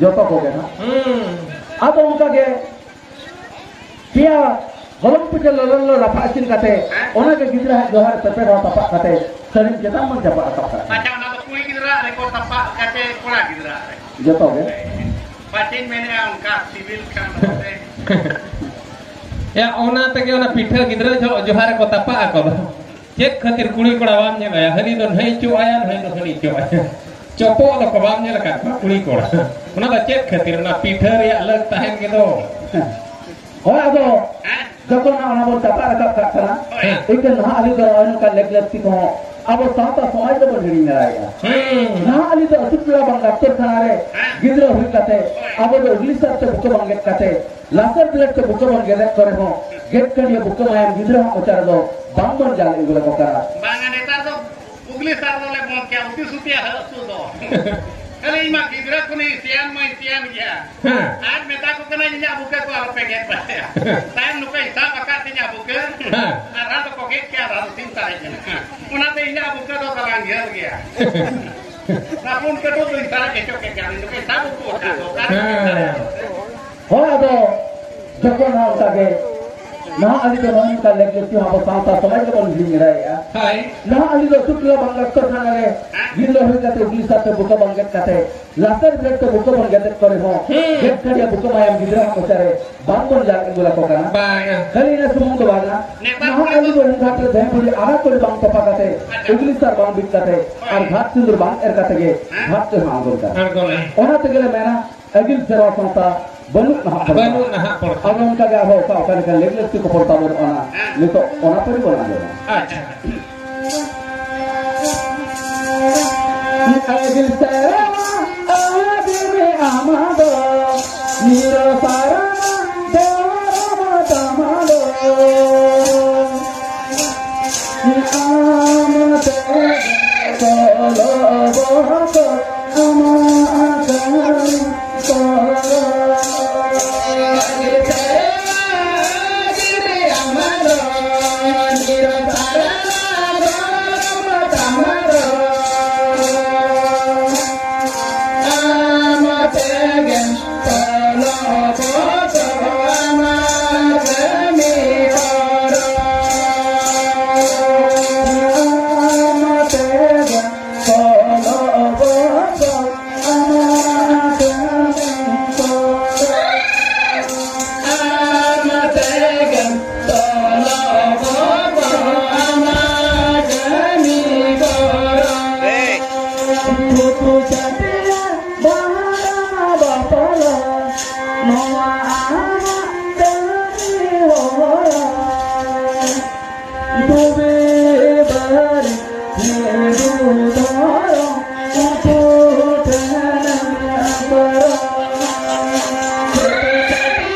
ᱡᱚᱛᱚ ᱠᱚᱜᱮ ᱱᱟᱦᱟᱜ᱾ ᱦᱩᱸ᱾ ᱟᱫᱚ ᱚᱱᱠᱟ ᱜᱮ ᱯᱮᱭᱟ ᱦᱚᱞᱚᱝ ᱯᱤᱴᱷᱟᱹ ᱞᱚᱞᱚ ᱞᱚᱞᱚ ᱨᱟᱯᱟᱜ ᱤᱥᱤᱱ ᱠᱟᱛᱮ, ᱚᱱᱟ ᱜᱮ ᱜᱤᱫᱽᱨᱟᱹ ᱦᱟᱜ ᱡᱚᱦᱟᱨ ᱯᱮ ᱯᱮ ᱫᱷᱟᱣ ᱛᱟᱯᱟᱜ ᱠᱟᱛᱮ, ᱥᱟᱹᱲᱤᱢ ᱪᱮᱛᱟᱱ ᱵᱚᱱ ᱪᱟᱯᱟᱫ ᱨᱟᱠᱟᱵ ᱠᱟᱜ ᱠᱟᱱᱟ᱾ ᱟᱪᱪᱷᱟ, ᱚᱱᱟ ᱫᱚ ᱠᱩᱲᱤ ᱜᱤᱫᱽᱨᱟᱹ ᱨᱮᱠᱚ ᱛᱟᱯᱟᱜ ᱠᱟᱛᱮ ᱠᱚᱲᱟ ᱜᱤᱫᱽᱨᱟᱹ ᱨᱮ᱾ ᱡᱚᱛᱚ ᱜᱮ᱾ ᱯᱟᱪᱮᱧ ᱢᱮᱱᱮᱜᱼᱟ ᱚᱱᱠᱟ ᱥᱤᱵᱤᱞ ᱠᱷᱟᱱ ᱫᱚ ᱯᱟᱥᱮ᱾ ᱭᱟ, ᱚᱱᱟ ᱛᱮᱜᱮ ᱚᱱᱟ ᱯᱤᱴᱷᱟᱹ ᱜᱤᱫᱽᱨᱟᱹ ᱡᱚᱦᱚᱜ ᱡᱚᱦᱟᱨ ᱨᱮᱠᱚ ᱛᱟᱯᱟᱜ ᱟᱠᱚ ᱫᱚ᱾ ᱪᱮᱫ ᱠᱷᱟᱹᱛᱤᱨ ᱠᱩᱲᱤ ᱠᱚᱲᱟ ᱵᱟᱢ ᱧᱮᱞ ᱟᱭᱟ? ᱦᱟᱹᱱᱤ ᱫᱚ ᱱᱟᱹᱭ ᱪᱚᱜ ᱟᱭᱟ, ᱱᱟᱹᱭ ᱫᱚ ᱦᱟᱹᱱᱤ ᱪᱚᱜ ᱟᱭᱟ᱾ ᱪᱚᱯᱚᱜ ᱫᱚᱠᱚ ᱵᱟᱢ ᱧᱮᱞ ᱟᱠᱟᱫ ᱠᱚᱣᱟ ᱠᱩᱲᱤ ᱠᱚᱲᱟ᱾ ᱚᱱᱟ ᱫᱚ ᱪᱮᱫ ᱠᱷᱟᱹᱛᱤᱨ? ᱚᱱᱟ ᱯᱤᱴᱷᱟᱹ ᱨᱮᱭᱟᱜ ᱞᱟᱹᱠ ᱛᱟᱦᱮᱱ ᱜᱮᱫᱚ᱾ ᱦᱳᱭ, ᱟᱫᱚ ᱡᱚᱠᱷᱚᱱ ᱦᱟᱸᱜ ᱚᱱᱟ ᱵᱚᱱ ᱪᱟᱯᱟᱫ ᱨᱟᱠᱟᱵ ᱠᱟᱜ ᱠᱟᱱᱟ, ᱦᱮᱸ᱾ ᱤᱠᱟᱹ ᱱᱟᱦᱟᱜ ᱟᱹᱞᱤᱧ ᱫᱚ ᱱᱚᱜᱼᱚᱭ ᱱᱚᱝᱠᱟ ᱞᱮᱠ ᱞᱟᱹᱠᱛᱤ ᱠᱚᱦᱚᱸ ᱟᱵᱚ ᱥᱟᱶᱛᱟ ᱥᱚᱢᱟᱡᱽ ᱫᱚᱵᱚᱱ ᱦᱤᱲᱤᱧ ᱫᱟᱲᱮᱭᱟᱜᱼᱟ᱾ ᱦᱮᱸ᱾ ᱱᱟᱦᱟᱜ ᱟᱹᱞᱤᱧ ᱫᱚ ᱟᱹᱛᱩ ᱴᱚᱞᱟ ᱵᱟᱝ ᱰᱟᱠᱛᱚᱨ ᱠᱷᱟᱱᱟ ᱨᱮ ᱜᱤᱫᱽᱨᱟᱹ ᱦᱩᱭ ᱠᱟᱛᱮ ᱟᱵᱚ ᱫᱚ ᱩᱜᱽᱞᱤ ᱥᱟᱨ ᱛᱮ ᱵᱩᱠᱟᱹ ᱵᱟᱝ ᱜᱮᱫ ᱠᱟᱛᱮ ᱞᱟᱥᱮᱨ ᱵᱞᱮᱰ ᱛᱮ ᱵᱩᱠᱟᱹ ᱵᱚᱱ ᱜᱮᱫᱮᱫ ᱠᱚ ᱨᱮᱦᱚᱸ, ᱜᱮᱫ ᱠᱟᱹᱰᱭᱟᱹ ᱵᱩᱠᱟᱹ ᱢᱟᱭᱟᱢ ᱜᱤᱫᱽᱨᱟᱹ ᱦᱚᱸ ᱢᱚᱪᱟ ᱨᱮᱫᱚ ᱵᱟᱝ ᱵᱚᱱ ᱡᱟᱞ ᱟᱹᱜᱩ ᱞᱮᱠᱚ ᱠᱟᱱᱟ᱾ ᱵᱟᱝᱟ, ᱱᱮᱛᱟᱨ ᱫᱚ ᱩᱜᱽᱞᱤ ᱥᱟᱨ ᱫᱚᱞᱮ ᱵᱚᱱᱫᱽ ᱠᱮᱜᱼᱟ, ᱩᱛᱤ ᱥᱩᱛᱤᱭᱟ ᱦᱟᱹᱥᱩ ᱫᱚ᱾ ᱠᱷᱟᱹᱞᱤ ᱤᱧ ᱢᱟ ᱜᱤᱫᱽᱨᱟᱹ ᱠᱷᱚᱱᱤᱧ ᱥᱤᱭᱟᱱ ᱢᱟᱧ ᱥᱤᱭᱟᱱ ᱜᱮᱭᱟ᱾ ᱦᱮᱸ᱾ ᱟᱨ ᱢᱮᱛᱟ ᱠᱚ ᱠᱟᱹᱱᱟᱹᱧ, ᱤᱧᱟᱹᱜ ᱵᱩᱠᱟᱹ ᱠᱚ ᱟᱞᱚᱯᱮ ᱜᱮᱫ ᱵᱟᱲᱟᱭᱟ᱾ ᱛᱟᱭᱚᱢ ᱱᱚᱝᱠᱟᱧ ᱥᱟᱵ ᱟᱠᱟᱫ ᱛᱤᱧᱟᱹ ᱵᱩᱠᱟᱹ᱾ ᱦᱮᱸ᱾ ᱟᱨ ᱦᱟᱸᱜ ᱫᱚᱠᱚ ᱜᱮᱫ ᱠᱮᱜᱼᱟ, ᱟᱨ ᱦᱟᱸᱜ ᱫᱚ ᱛᱤᱧ ᱛᱟᱦᱮᱸ ᱠᱟᱱᱟ᱾ ᱚᱱᱟᱛᱮ ᱤᱧᱟᱹᱜ ᱵᱩᱠᱟᱹ ᱫᱚ ᱚᱱᱟ ᱯᱩᱱ ᱠᱟᱹᱴᱩᱵ ᱫᱚᱧ ᱥᱟᱨᱮᱡ ᱦᱚᱪᱚ ᱠᱮᱫ ᱜᱮ, ᱟᱢ ᱫᱚ ᱯᱚᱭᱥᱟ ᱵᱟᱹᱱᱩᱜ ᱟᱠᱟᱫ ᱫᱚ, ᱚᱠᱟ ᱨᱮ ᱯᱚᱭᱥᱟ ᱦᱮᱸ᱾ ᱫᱚ? ᱦᱳᱭ, ᱟᱫᱚ ᱡᱚᱠᱷᱚᱱ ᱦᱟᱸᱜ ᱚᱱᱠᱟ ᱜᱮ ᱱᱟᱦᱟᱜ ᱟᱹᱞᱤᱧ ᱫᱚ ᱱᱚᱜᱼᱚ ᱱᱚᱝᱠᱟ ᱞᱮᱠ ᱞᱮᱠ ᱛᱮ ᱟᱵᱚ ᱥᱟᱶᱛᱟ ᱥᱚᱢᱟᱡᱽ ᱜᱮᱵᱚᱱ ᱦᱤᱲᱤᱧ ᱮᱲᱟᱭᱮᱫᱼᱟ᱾ ᱦᱳᱭ᱾ ᱱᱟᱦᱟᱜ ᱟᱹᱞᱤᱧ ᱫᱚ ᱟᱹᱛᱩ ᱴᱚᱞᱟ ᱵᱟᱝ ᱰᱟᱠᱛᱚᱨ ᱠᱷᱟᱱᱟ ᱨᱮ ᱦᱮᱸ? ᱜᱤᱫᱽᱨᱟᱹ ᱦᱩᱭ ᱠᱟᱛᱮ ᱩᱜᱽᱞᱤ ᱥᱟᱨ ᱛᱮ ᱵᱩᱠᱟᱹ ᱵᱟᱝ ᱜᱮᱫ ᱠᱟᱛᱮ, ᱞᱟᱥᱮᱨ ᱵᱞᱮᱰ ᱛᱮ ᱵᱩᱠᱟᱹ ᱵᱟᱝ ᱜᱮᱫ ᱠᱚᱨᱮ ᱦᱚᱸ ᱦᱮᱸ᱾ ᱜᱮᱫ ᱠᱷᱟᱹᱲᱤᱭᱟᱹ ᱵᱩᱠᱟᱹ ᱢᱟᱭᱟᱢ ᱜᱤᱫᱽᱨᱟᱹ ᱦᱟᱸᱜ ᱢᱚᱪᱟ ᱨᱮ ᱵᱟᱝ ᱵᱚᱱ ᱡᱟᱜ ᱟᱹᱜᱩ ᱟᱠᱚ ᱠᱟᱱᱟ᱾ ᱵᱟᱝᱟ᱾ ᱠᱷᱟᱹᱞᱤ ᱤᱱᱟᱹ ᱥᱩᱢᱩᱝ ᱫᱚ ᱵᱟᱝᱟ, ᱱᱮᱛᱟᱨ ᱱᱟᱦᱟᱜ ᱠᱚᱲᱟ ᱟᱹᱞᱤᱧ ᱫᱚ ᱩᱱ ᱜᱷᱟᱴ ᱨᱮ ᱫᱷᱮᱭᱟᱱ ᱠᱩᱞᱤ ᱟᱲᱟᱜ ᱠᱚᱨᱮ ᱵᱟᱝ ᱛᱚᱯᱟ ᱠᱟᱛᱮ, ᱟᱪᱪᱷᱟ᱾ ᱩᱜᱽᱞᱤ ᱥᱟᱨ ᱵᱟᱝ ᱵᱤᱫ ᱠᱟᱛᱮ, ᱟᱨ ᱜᱷᱟᱴ ᱥᱤᱸᱫᱩᱨ ᱵᱟᱝ ᱮᱨ ᱠᱟᱛᱮ ᱜᱮ ᱦᱮᱸ? ᱜᱷᱟᱴ ᱛᱮ ᱦᱚᱸ ᱟᱬᱜᱚᱱ ᱠᱟᱱᱟ᱾ ᱟᱬᱜᱚᱱᱟᱭ᱾ ᱚᱱᱟ ᱛᱮᱜᱮ ᱞᱮ ᱢᱮᱱᱟ, ᱟᱹᱜᱤᱞ ᱥᱮᱨᱣᱟ ᱥᱟᱶᱛᱟ ᱵᱟᱹᱱᱩᱜ ᱱᱟᱦᱟᱜ ᱯᱚᱨᱛᱟ᱾ ᱵᱟᱹᱱᱩᱜ ᱱᱟᱦᱟᱜ ᱯᱚᱨᱛᱟ᱾ ᱟᱫᱚ ᱚᱱᱠᱟ ᱜᱮ ᱟᱨᱦᱚᱸ ᱚᱠᱟ ᱚᱠᱟ ᱞᱮᱠᱟ ᱞᱮᱠ ᱞᱟᱹᱠᱛᱤ ᱠᱚ ᱯᱚᱨᱛᱟ ᱵᱟᱹᱱᱩᱜ ᱟᱱᱟ᱾ ᱦᱮᱸ᱾ ᱱᱤᱛᱚᱜ ᱚᱱᱟ ᱯᱚᱨᱮ ᱵᱚᱱ ᱟᱸᱡᱚᱢᱟ᱾ ᱟᱪᱪᱷᱟ᱾ ᱟᱹᱜᱤᱞ ᱥᱮᱨᱣᱟ ᱟᱹᱫᱤᱢ ᱟᱢ ᱫᱚ, ᱱᱤᱨᱚ ᱥᱟᱨᱱᱟ ᱫᱷᱚᱨᱚᱢ ᱛᱟᱢ ᱫᱚ᱾ ᱟᱢ ᱛᱮ ᱠᱚᱞᱚ ᱵᱚᱦᱚᱜ ᱟᱢᱟᱜ ᱠᱟᱹᱢᱤ ᱠᱚ᱾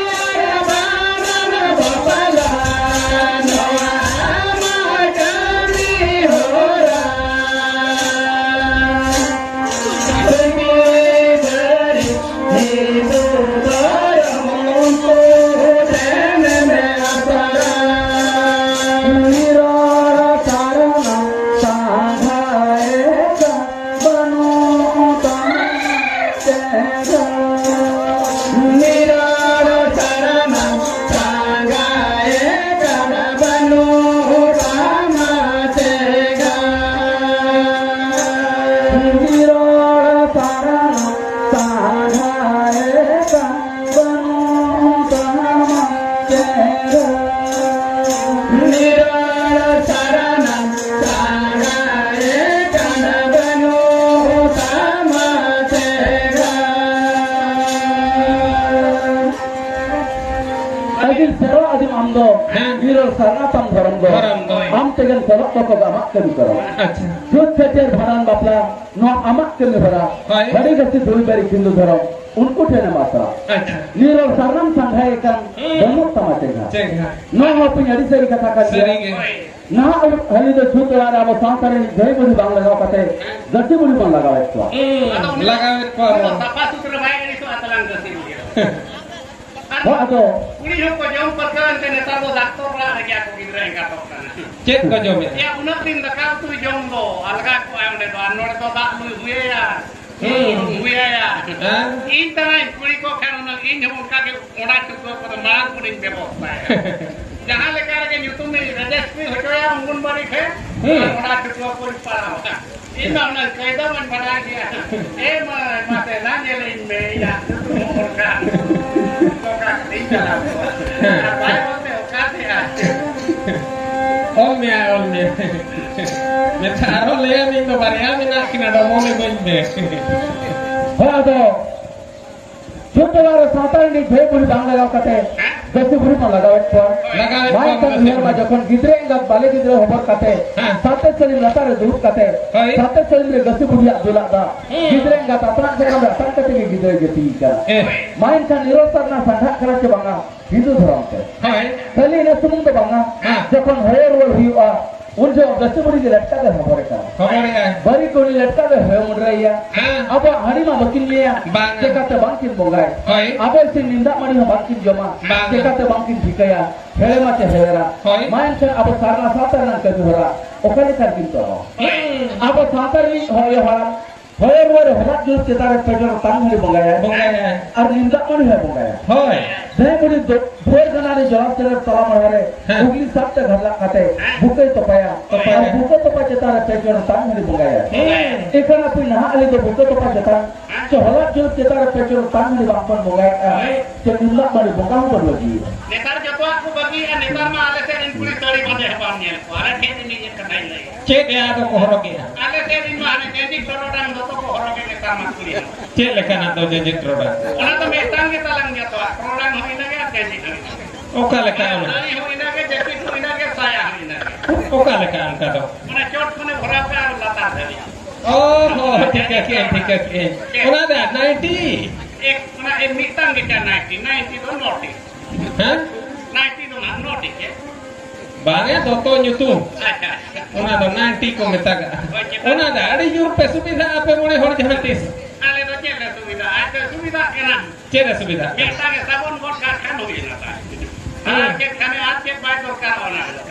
ᱥᱮᱨᱣᱟ ᱟᱹᱫᱤᱢ ᱟᱢ ᱫᱚ, ᱦᱮᱸ᱾ ᱱᱤᱨᱚᱲ ᱥᱟᱨᱱᱟ ᱛᱟᱢ ᱫᱷᱚᱨᱚᱢ ᱫᱚ᱾ ᱫᱷᱚᱨᱚᱢ ᱫᱚ᱾ ᱟᱢ ᱛᱮᱜᱮᱢ ᱪᱟᱞᱟᱜ ᱛᱚᱠᱚ ᱟᱢᱟᱜ ᱠᱟᱹᱢᱤ ᱠᱚᱨᱚᱢ᱾ ᱟᱪᱪᱷᱟ᱾ ᱪᱷᱩᱛ ᱪᱷᱟᱹᱴᱭᱟᱹᱨ ᱵᱷᱟᱸᱰᱟᱱ ᱵᱟᱯᱞᱟ, ᱱᱚᱣᱟ ᱟᱢᱟᱜ ᱠᱟᱹᱢᱤ ᱦᱚᱨᱟ᱾ ᱦᱳᱭ᱾ ᱵᱟᱹᱲᱤ ᱜᱟᱹᱥᱤ ᱫᱩᱭ ᱵᱟᱹᱨᱤ ᱠᱷᱤᱱᱫᱩ ᱫᱷᱚᱨᱚᱢ, ᱩᱱᱠᱩ ᱴᱷᱮᱱᱮᱢ ᱟᱥᱨᱟ᱾ ᱟᱪᱪᱷᱟ᱾ ᱱᱤᱨᱚᱲ ᱥᱟᱨᱱᱟᱢ ᱥᱟᱸᱜᱷᱟᱭᱮ ᱠᱟᱱ, ᱦᱩᱸ᱾ ᱵᱟᱹᱱᱩᱜ ᱛᱟᱢᱟ ᱪᱮᱸᱜᱷᱟ᱾ ᱪᱮᱸᱜᱷᱟ᱾ ᱱᱚᱣᱟ ᱦᱚᱸ ᱦᱟᱹᱯᱤᱧ ᱟᱹᱰᱤ ᱥᱟᱹᱨᱤ ᱠᱟᱛᱷᱟ ᱠᱟᱱ ᱜᱮᱭᱟ᱾ ᱥᱟᱹᱨᱤ ᱜᱮ᱾ ᱱᱟᱦᱟᱜ ᱦᱟᱹᱞᱤ ᱫᱚ ᱪᱷᱩᱛ ᱚᱲᱟᱜ ᱨᱮ ᱟᱵᱚ ᱥᱟᱶᱛᱟ ᱨᱮᱱ ᱜᱟᱹᱭ ᱵᱟᱹᱲᱤ ᱵᱟᱝ ᱞᱟᱜᱟᱣ ᱠᱟᱛᱮ, ᱜᱟᱹᱥᱤ ᱵᱟᱹᱲᱤ ᱵᱚᱱ ᱞᱟᱜᱟᱣᱮᱫ ᱠᱚᱣᱟ᱾ ᱦᱩᱸ, ᱞᱟᱜᱟᱣᱮᱫ ᱠᱚᱣᱟ ᱵᱚᱱ᱾ ᱥᱟᱯᱷᱟ ᱥᱩᱛᱨᱟᱹ ᱵᱟᱭ ᱟᱹᱲᱤᱥᱚᱜᱼᱟ ᱛᱟᱞᱟᱝ ᱜᱟᱹᱥᱤ ᱵᱟᱹᱲᱤ᱾ ᱦᱚᱸ, ᱟᱫᱚ ᱠᱩᱲᱤ ᱦᱚᱸᱠᱚ ᱡᱚᱢ ᱯᱟᱹᱨᱠᱟᱹᱣ ᱮᱱᱛᱮ ᱱᱮᱛᱟᱨ ᱫᱚ ᱰᱟᱠᱛᱚᱨ ᱚᱲᱟᱜ ᱨᱮᱜᱮ ᱟᱠᱚ ᱜᱤᱫᱽᱨᱟᱹ ᱮᱸᱜᱟᱛᱚᱜ ᱠᱟᱱᱟ᱾ ᱪᱮᱫ ᱠᱚ ᱡᱚᱢᱮᱫᱼᱟ? ᱭᱟ, ᱩᱱᱟᱹᱜ ᱫᱤᱱ ᱫᱟᱠᱟ ᱩᱛᱩᱭ ᱡᱚᱢ ᱫᱚ ᱟᱞᱜᱟ ᱠᱚᱜᱼᱟ ᱚᱸᱰᱮ ᱫᱚ, ᱟᱨ ᱱᱚᱰᱮ ᱫᱚ ᱫᱟᱜ ᱞᱩᱭ ᱦᱩᱭᱟᱭᱟ, ᱦᱩᱸ᱾ ᱦᱩᱭᱟᱭᱟ᱾ ᱦᱮᱸ? ᱤᱧ ᱛᱟᱱᱟᱧ ᱠᱩᱲᱤ ᱠᱚ ᱠᱷᱟᱱ ᱩᱱᱟᱹᱜ ᱤᱧ ᱦᱚᱸ ᱚᱱᱠᱟ ᱜᱮ ᱚᱱᱟ ᱪᱩᱠᱟᱹ ᱠᱚᱫᱚ ᱢᱟᱲᱟᱝ ᱠᱷᱚᱱᱤᱧ ᱵᱮᱵᱚᱥᱛᱷᱟᱭᱟ᱾ ᱡᱟᱦᱟᱸ ᱞᱮᱠᱟ ᱨᱮᱜᱮ ᱧᱩᱛᱩᱢ ᱤᱧ ᱨᱮᱡᱤᱥᱴᱨᱤ ᱦᱚᱪᱚᱭᱟ ᱚᱝᱜᱚᱱᱵᱟᱲᱤ ᱴᱷᱮᱱ, ᱦᱩᱸ᱾ ᱟᱨ ᱚᱱᱟ ᱪᱩᱠᱟᱹ ᱠᱚᱧ ᱯᱟᱲᱟᱣᱟ᱾ ᱤᱧ ᱢᱟ ᱚᱱᱟ ᱠᱟᱭᱫᱟ ᱢᱟᱧ ᱵᱟᱰᱟᱭ ᱜᱮᱭᱟ᱾ ᱮ ᱢᱟ, ᱢᱟ ᱫᱮᱞᱟ ᱧᱮᱞᱤᱧ ᱢᱮ, ᱤᱧᱟᱜ ᱧᱩᱛᱩᱢ ᱦᱚᱸ ᱚᱱᱠᱟ, ᱚᱱᱠᱟ ᱠᱟᱛᱮᱧ ᱪᱟᱞᱟᱣ ᱠᱚᱜᱼᱟ᱾ ᱟᱨ ᱵᱟᱭ ᱚᱞ ᱛᱮ ᱚᱠᱟ ᱛᱮ ᱟᱨ ᱪᱮᱫ? ᱚᱞ ᱢᱮᱭᱟ, ᱚᱞ ᱢᱮᱭᱟ᱾ ᱢᱮᱛᱷᱟ ᱟᱨᱦᱚᱸ ᱞᱟᱹᱭᱟ ᱢᱤᱫ ᱫᱚ ᱵᱟᱨᱭᱟ ᱢᱮᱱᱟᱜ ᱠᱤᱱᱟ, ᱰᱚᱵᱚᱞ ᱤᱢᱟᱹᱧ ᱢᱮ᱾ ᱦᱳᱭ, ᱟᱫᱚ ᱡᱚᱛᱚ ᱚᱲᱟᱜ ᱨᱮ ᱥᱟᱶᱛᱟ ᱨᱤᱱᱤᱡ ᱵᱷᱟᱹᱭ ᱵᱩᱲᱦᱤ ᱵᱟᱝ ᱞᱟᱜᱟᱣ ᱠᱟᱛᱮ, ᱦᱮᱸ? ᱜᱟᱹᱥᱤ ᱵᱩᱲᱦᱤ ᱵᱚᱱ ᱞᱟᱜᱟᱣᱮᱫ ᱠᱚᱣᱟ᱾ ᱞᱟᱜᱟᱣᱮᱫ ᱢᱟᱭ ᱠᱚᱣᱟ ᱠᱟᱹᱢᱤ ᱜᱟᱹᱥᱤ ᱦᱚᱲ ᱢᱟ ᱵᱩᱲᱦᱤ᱾ ᱡᱚᱠᱷᱚᱱ ᱜᱤᱫᱽᱨᱟᱹ ᱮᱸᱜᱟᱛ ᱵᱟᱞᱮ ᱜᱤᱫᱽᱨᱟᱹ ᱦᱚᱵᱚᱨ ᱠᱟᱛᱮ, ᱦᱮᱸ᱾ ᱥᱟᱛᱮ ᱥᱟᱹᱞᱤᱢ ᱞᱟᱛᱟᱨ ᱨᱮ ᱫᱩᱲᱩᱵ ᱠᱟᱛᱮ, ᱦᱳᱭ᱾ ᱥᱟᱛᱮ ᱥᱟᱹᱞᱤᱢ ᱨᱮ ᱜᱟᱹᱥᱤ ᱵᱩᱲᱦᱤᱭᱟᱜ ᱫᱩᱞᱟᱜ ᱫᱟᱜ, ᱦᱮᱸ᱾ ᱜᱤᱫᱽᱨᱟᱹ ᱮᱸᱜᱟᱛ ᱟᱛᱟᱝ ᱥᱟᱠᱟᱢ ᱨᱮ ᱟᱛᱟᱝ ᱠᱟᱛᱮ ᱜᱮ ᱜᱤᱫᱽᱨᱟᱹᱭ ᱜᱟᱹᱛᱤ ᱠᱟᱱᱟ᱾ ᱦᱮᱸ᱾ ᱢᱟ ᱮᱱᱠᱷᱟᱱ ᱱᱤᱨᱚᱲ ᱥᱟᱨᱱᱟ ᱥᱟᱸᱜᱷᱟᱜ ᱠᱟᱱᱟ ᱪᱮ ᱵᱟᱝᱟ ᱦᱤᱱᱫᱩ ᱫᱷᱚᱨᱚᱢ ᱛᱮ? ᱦᱳᱭ᱾ ᱠᱷᱟᱹᱞᱤ ᱤᱱᱟᱹ ᱥᱩᱢᱩᱝ ᱫᱚ ᱵᱟᱝᱟ, ᱦᱮᱸ᱾ ᱡᱚᱠᱷᱚᱱ ᱦᱚᱭᱚ ᱨᱩᱣᱟᱹᱲ ᱦᱩᱭᱩᱜᱼᱟ, ᱩᱱ ᱡᱚᱦᱚᱜ ᱜᱟᱹᱥᱤ ᱵᱩᱲᱦᱤ ᱜᱮ ᱞᱮᱴᱠᱟ ᱫᱚᱭ ᱦᱚᱵᱚᱨᱮ ᱠᱟᱱᱟ᱾ ᱦᱚᱵᱚᱨᱮᱜᱼᱟᱭ᱾ ᱵᱟᱹᱨᱤ ᱠᱚ ᱩᱱᱤ ᱞᱮᱴᱠᱟ ᱫᱚᱭ ᱦᱚᱭᱚ ᱢᱩᱰᱨᱟᱹᱭᱮᱭᱟ᱾ ᱦᱮᱸ᱾ ᱟᱵᱚᱣᱟᱜ ᱦᱟᱺᱰᱤ ᱢᱟ ᱵᱟᱹᱠᱤᱱ ᱧᱩᱭᱟ, ᱵᱟᱝᱟ᱾ ᱪᱮᱠᱟᱛᱮ ᱵᱟᱝᱠᱤᱱ ᱵᱚᱸᱜᱟᱭ? ᱦᱳᱭ᱾ ᱟᱵᱚ ᱤᱥᱤᱱ ᱱᱤᱢ ᱫᱟᱜ ᱢᱟᱹᱰᱤ ᱦᱚᱸ ᱵᱟᱝᱠᱤᱱ ᱡᱚᱢᱟ, ᱵᱟᱝᱟ᱾ ᱪᱮᱠᱟᱛᱮ ᱵᱟᱝᱠᱤᱱ ᱴᱷᱤᱠᱟᱹᱭᱟ? ᱦᱮᱲᱮᱢᱟ ᱪᱮ ᱦᱮᱣᱮᱨᱟ? ᱦᱳᱭ᱾ ᱢᱟ ᱮᱱᱠᱷᱟᱱ ᱟᱵᱚ ᱥᱟᱨᱱᱟ ᱥᱟᱶᱛᱟ ᱨᱮᱱᱟᱜ ᱠᱟᱹᱢᱤ ᱦᱚᱨᱟ ᱚᱠᱟ ᱞᱮᱠᱟ ᱨᱮᱠᱤᱱ ᱛᱚᱞᱟ? ᱦᱩᱸ᱾ ᱟᱵᱚ ᱥᱟᱶᱛᱟ ᱨᱤᱱᱤᱡ ᱦᱚᱭᱚ ᱦᱟᱲᱟᱢ ᱦᱚᱭᱚ ᱨᱩᱣᱟᱹᱲ ᱦᱚᱞᱟᱜ ᱡᱩᱞ ᱪᱮᱛᱟᱱ ᱨᱮ ᱯᱮ ᱡᱚᱱ ᱛᱟᱝ ᱦᱟᱺᱰᱤ ᱵᱚᱸᱜᱟᱭᱟᱭ᱾ ᱵᱚᱸᱜᱟᱭᱟᱭ᱾ ᱟᱨ ᱱᱤᱢ ᱫᱟᱜ ᱢᱟᱹᱰᱤ ᱦᱚᱸᱭ ᱵᱚᱸᱜᱟᱭᱟ᱾ ᱦᱳᱭ᱾ ᱫᱷᱟᱹᱭ ᱵᱩᱰᱷᱤ ᱫᱚ ᱵᱷᱳᱨ ᱜᱟᱱᱟ ᱨᱮ ᱡᱚᱞᱟᱥ ᱪᱮᱛᱟᱱ ᱨᱮ ᱛᱟᱞᱟ ᱢᱟᱦᱟ ᱨᱮ ᱦᱮᱸ᱾ ᱩᱜᱽᱞᱤ ᱥᱟᱵ ᱛᱮ ᱜᱷᱟᱰᱞᱟᱜ ᱠᱟᱛᱮ ᱦᱮᱸ᱾ ᱵᱩᱠᱟᱹᱭ ᱛᱚᱯᱟᱭᱟ᱾ ᱛᱚᱯᱟᱭᱟ᱾ ᱟᱨ ᱵᱩᱠᱟᱹ ᱛᱚᱯᱟ ᱪᱮᱛᱟᱱ ᱨᱮ ᱯᱮ ᱡᱚᱱ ᱛᱟᱝ ᱦᱟᱺᱰᱤ ᱵᱚᱸᱜᱟᱭᱟ᱾ ᱦᱮᱸ᱾ ᱮᱱᱠᱷᱟᱱ ᱟᱯᱮ ᱱᱟᱦᱟᱜ ᱟᱞᱮ ᱫᱚ ᱵᱩᱠᱟᱹ ᱛᱚᱯᱟ ᱪᱮᱛᱟᱱ ᱦᱮᱸ᱾ ᱪᱮ ᱦᱚᱞᱟᱜ ᱡᱩᱞ ᱪᱮᱛᱟᱱ ᱨᱮ ᱯᱮ ᱡᱚᱱ ᱛᱟᱝ ᱦᱟᱺᱰᱤ ᱵᱟᱝ ᱵᱚᱱ ᱵᱚᱸᱜᱟᱭᱟ᱾ ᱦᱮᱸ᱾ ᱪᱮ ᱱᱤᱢ ᱫᱟᱜ ᱢᱟᱹᱰᱤ ᱵᱚᱸᱜᱟ ᱦᱚᱸ ᱵᱚᱱ ᱵᱟᱹᱜᱤᱭᱟ᱾ ᱱᱮᱛᱟᱨ ᱡᱚᱛᱚᱣᱟᱜ ᱠᱚ ᱵᱟᱹᱜᱤᱭᱮᱫᱼᱟ᱾ ᱱᱮᱛᱟᱨ ᱢᱟ ᱟᱞᱮ ᱥᱮᱫ ᱨᱮᱱ ᱠᱩᱲᱤ ᱥᱟᱹᱲᱤ ᱵᱟᱸᱫᱮ ᱦᱚᱸ ᱵᱟᱢ ᱧᱮᱞ ᱠᱚᱣᱟ᱾ ᱟᱞᱮ ᱴᱷᱮᱱ ᱨᱤᱱᱤᱡ ᱠᱟᱛᱷᱟᱧ ᱞᱟᱹᱭᱮᱫᱼᱟ᱾ ᱪᱮᱫ ᱭᱟ ᱟᱫᱚ ᱠᱚ ᱦᱚᱨᱚᱜᱮᱜᱼᱟ? ᱟᱞᱮ ᱥᱮᱫ ᱨᱤᱱ ᱢᱟ ᱦᱟᱱᱮ ᱡᱮᱱᱡᱤ ᱴᱚᱨᱚᱰᱟᱝ ᱫᱚᱛᱚ ᱠᱚ ᱦᱚᱨᱚᱜᱮᱫ ᱱᱮᱛᱟᱨ ᱢᱟ ᱠᱩᱲᱤ ᱦᱚᱸ᱾ ᱪᱮᱫ ᱞᱮᱠᱟᱱᱟᱜ ᱫᱚ ᱡᱮᱱᱡᱤ ᱴᱚᱨᱚᱰᱟᱝ? ᱚᱱᱟ ᱫᱚ ᱢᱤᱫᱴᱟᱝ ᱜᱮ ᱛᱟᱞᱟᱝ ᱡᱚᱛᱚᱣᱟᱜ, ᱴᱚᱨᱚᱰᱟᱝ ᱦᱚᱸ ᱤᱱᱟᱹᱜᱮ ᱟᱨ ᱡᱮᱱᱡᱤ ᱦᱚᱸ ᱤᱱᱟᱹᱜᱮ᱾ ᱚᱠᱟ ᱞᱮᱠᱟ ᱚᱱᱟ? ᱥᱟᱹᱲᱤ ᱦᱚᱸ ᱤᱱᱟᱹᱜᱮ, ᱡᱟᱹᱯᱤᱫ ᱦᱚᱸ ᱤᱱᱟᱹᱜᱮ, ᱥᱟᱭᱟ ᱦᱚᱸ ᱤᱱᱟᱹᱜᱮ᱾ ᱚᱠᱟ ᱞᱮᱠᱟ ᱚᱱᱠᱟ ᱫᱚ? ᱚᱱᱟ ᱪᱚᱴ ᱠᱷᱚᱱᱮ ᱵᱷᱚᱨᱟᱣ ᱠᱟᱜᱼᱟ ᱟᱨ ᱞᱟᱛᱟᱨ ᱫᱷᱟᱹᱵᱤᱡ᱾ ᱚ ᱦᱚᱸ, ᱴᱷᱤᱠᱟᱹ ᱠᱮᱜᱼᱟᱹᱧ, ᱴᱷᱤᱠᱟᱹ ᱠᱮᱜᱼᱟᱹᱧ᱾ ᱪᱮᱫ? ᱚᱱᱟ ᱫᱚ ᱱᱟᱭᱤᱴᱤ? ᱮᱠ, ᱚᱱᱟ ᱮ ᱢᱤᱫᱴᱟᱝ ᱜᱮ ᱪᱟ ᱱᱟᱭᱤᱴᱤ, ᱱᱟᱭᱤᱴᱤ ᱫᱚ ᱱᱚᱴᱤ᱾ ᱦᱮᱸ? ᱱᱟᱭᱤᱴᱤ ᱫᱚ ᱱᱟᱦᱟᱜ ᱱᱚᱴᱤ ᱜᱮ᱾ ᱵᱟᱝ ᱭᱟ, ᱫᱚᱛᱚ ᱧᱩᱛᱩᱢ᱾ ᱟᱪᱪᱷᱟ, ᱟᱪᱪᱷᱟ᱾ ᱚᱱᱟ ᱫᱚ ᱱᱟᱭᱤᱴᱤ ᱠᱚ ᱢᱮᱛᱟᱜᱟᱜᱼᱟ᱾ ᱦᱳᱭ, ᱪᱮᱛᱟᱱ ᱚᱱᱟ ᱫᱚ ᱟᱹᱰᱤ ᱡᱳᱨ ᱯᱮ ᱥᱩᱵᱤᱫᱷᱟ ᱟᱯᱮ ᱢᱚᱬᱮ ᱦᱚᱲ ᱡᱟᱦᱟᱸ ᱛᱤᱥ᱾ ᱟᱞᱮ ᱫᱚ ᱪᱮᱫ ᱞᱮ ᱥᱩᱵᱤᱫᱷᱟ? ᱟᱡ ᱫᱚ ᱥᱩᱵᱤᱫᱷᱟᱜ ᱠᱟᱱᱟ᱾ ᱪᱮᱫ ᱮ ᱥᱩᱵᱤᱫᱷᱟᱜ ᱠᱟᱱᱟ? ᱢᱤᱫᱴᱟᱝ ᱮ ᱥᱟᱵᱚᱱ ᱜᱚᱫ ᱠᱟᱜ ᱠᱷᱟᱱ ᱦᱩᱭ ᱮᱱᱟ ᱛᱟᱭ᱾ ᱦᱮᱸ᱾ ᱟᱨ ᱪᱮᱫ ᱠᱷᱟᱱᱮ ᱟᱨ ᱪᱮᱫ ᱵᱟᱭ ᱫᱚᱨᱠᱟᱨᱚᱜᱼᱟ ᱚᱱᱟ ᱨᱮᱫᱚ᱾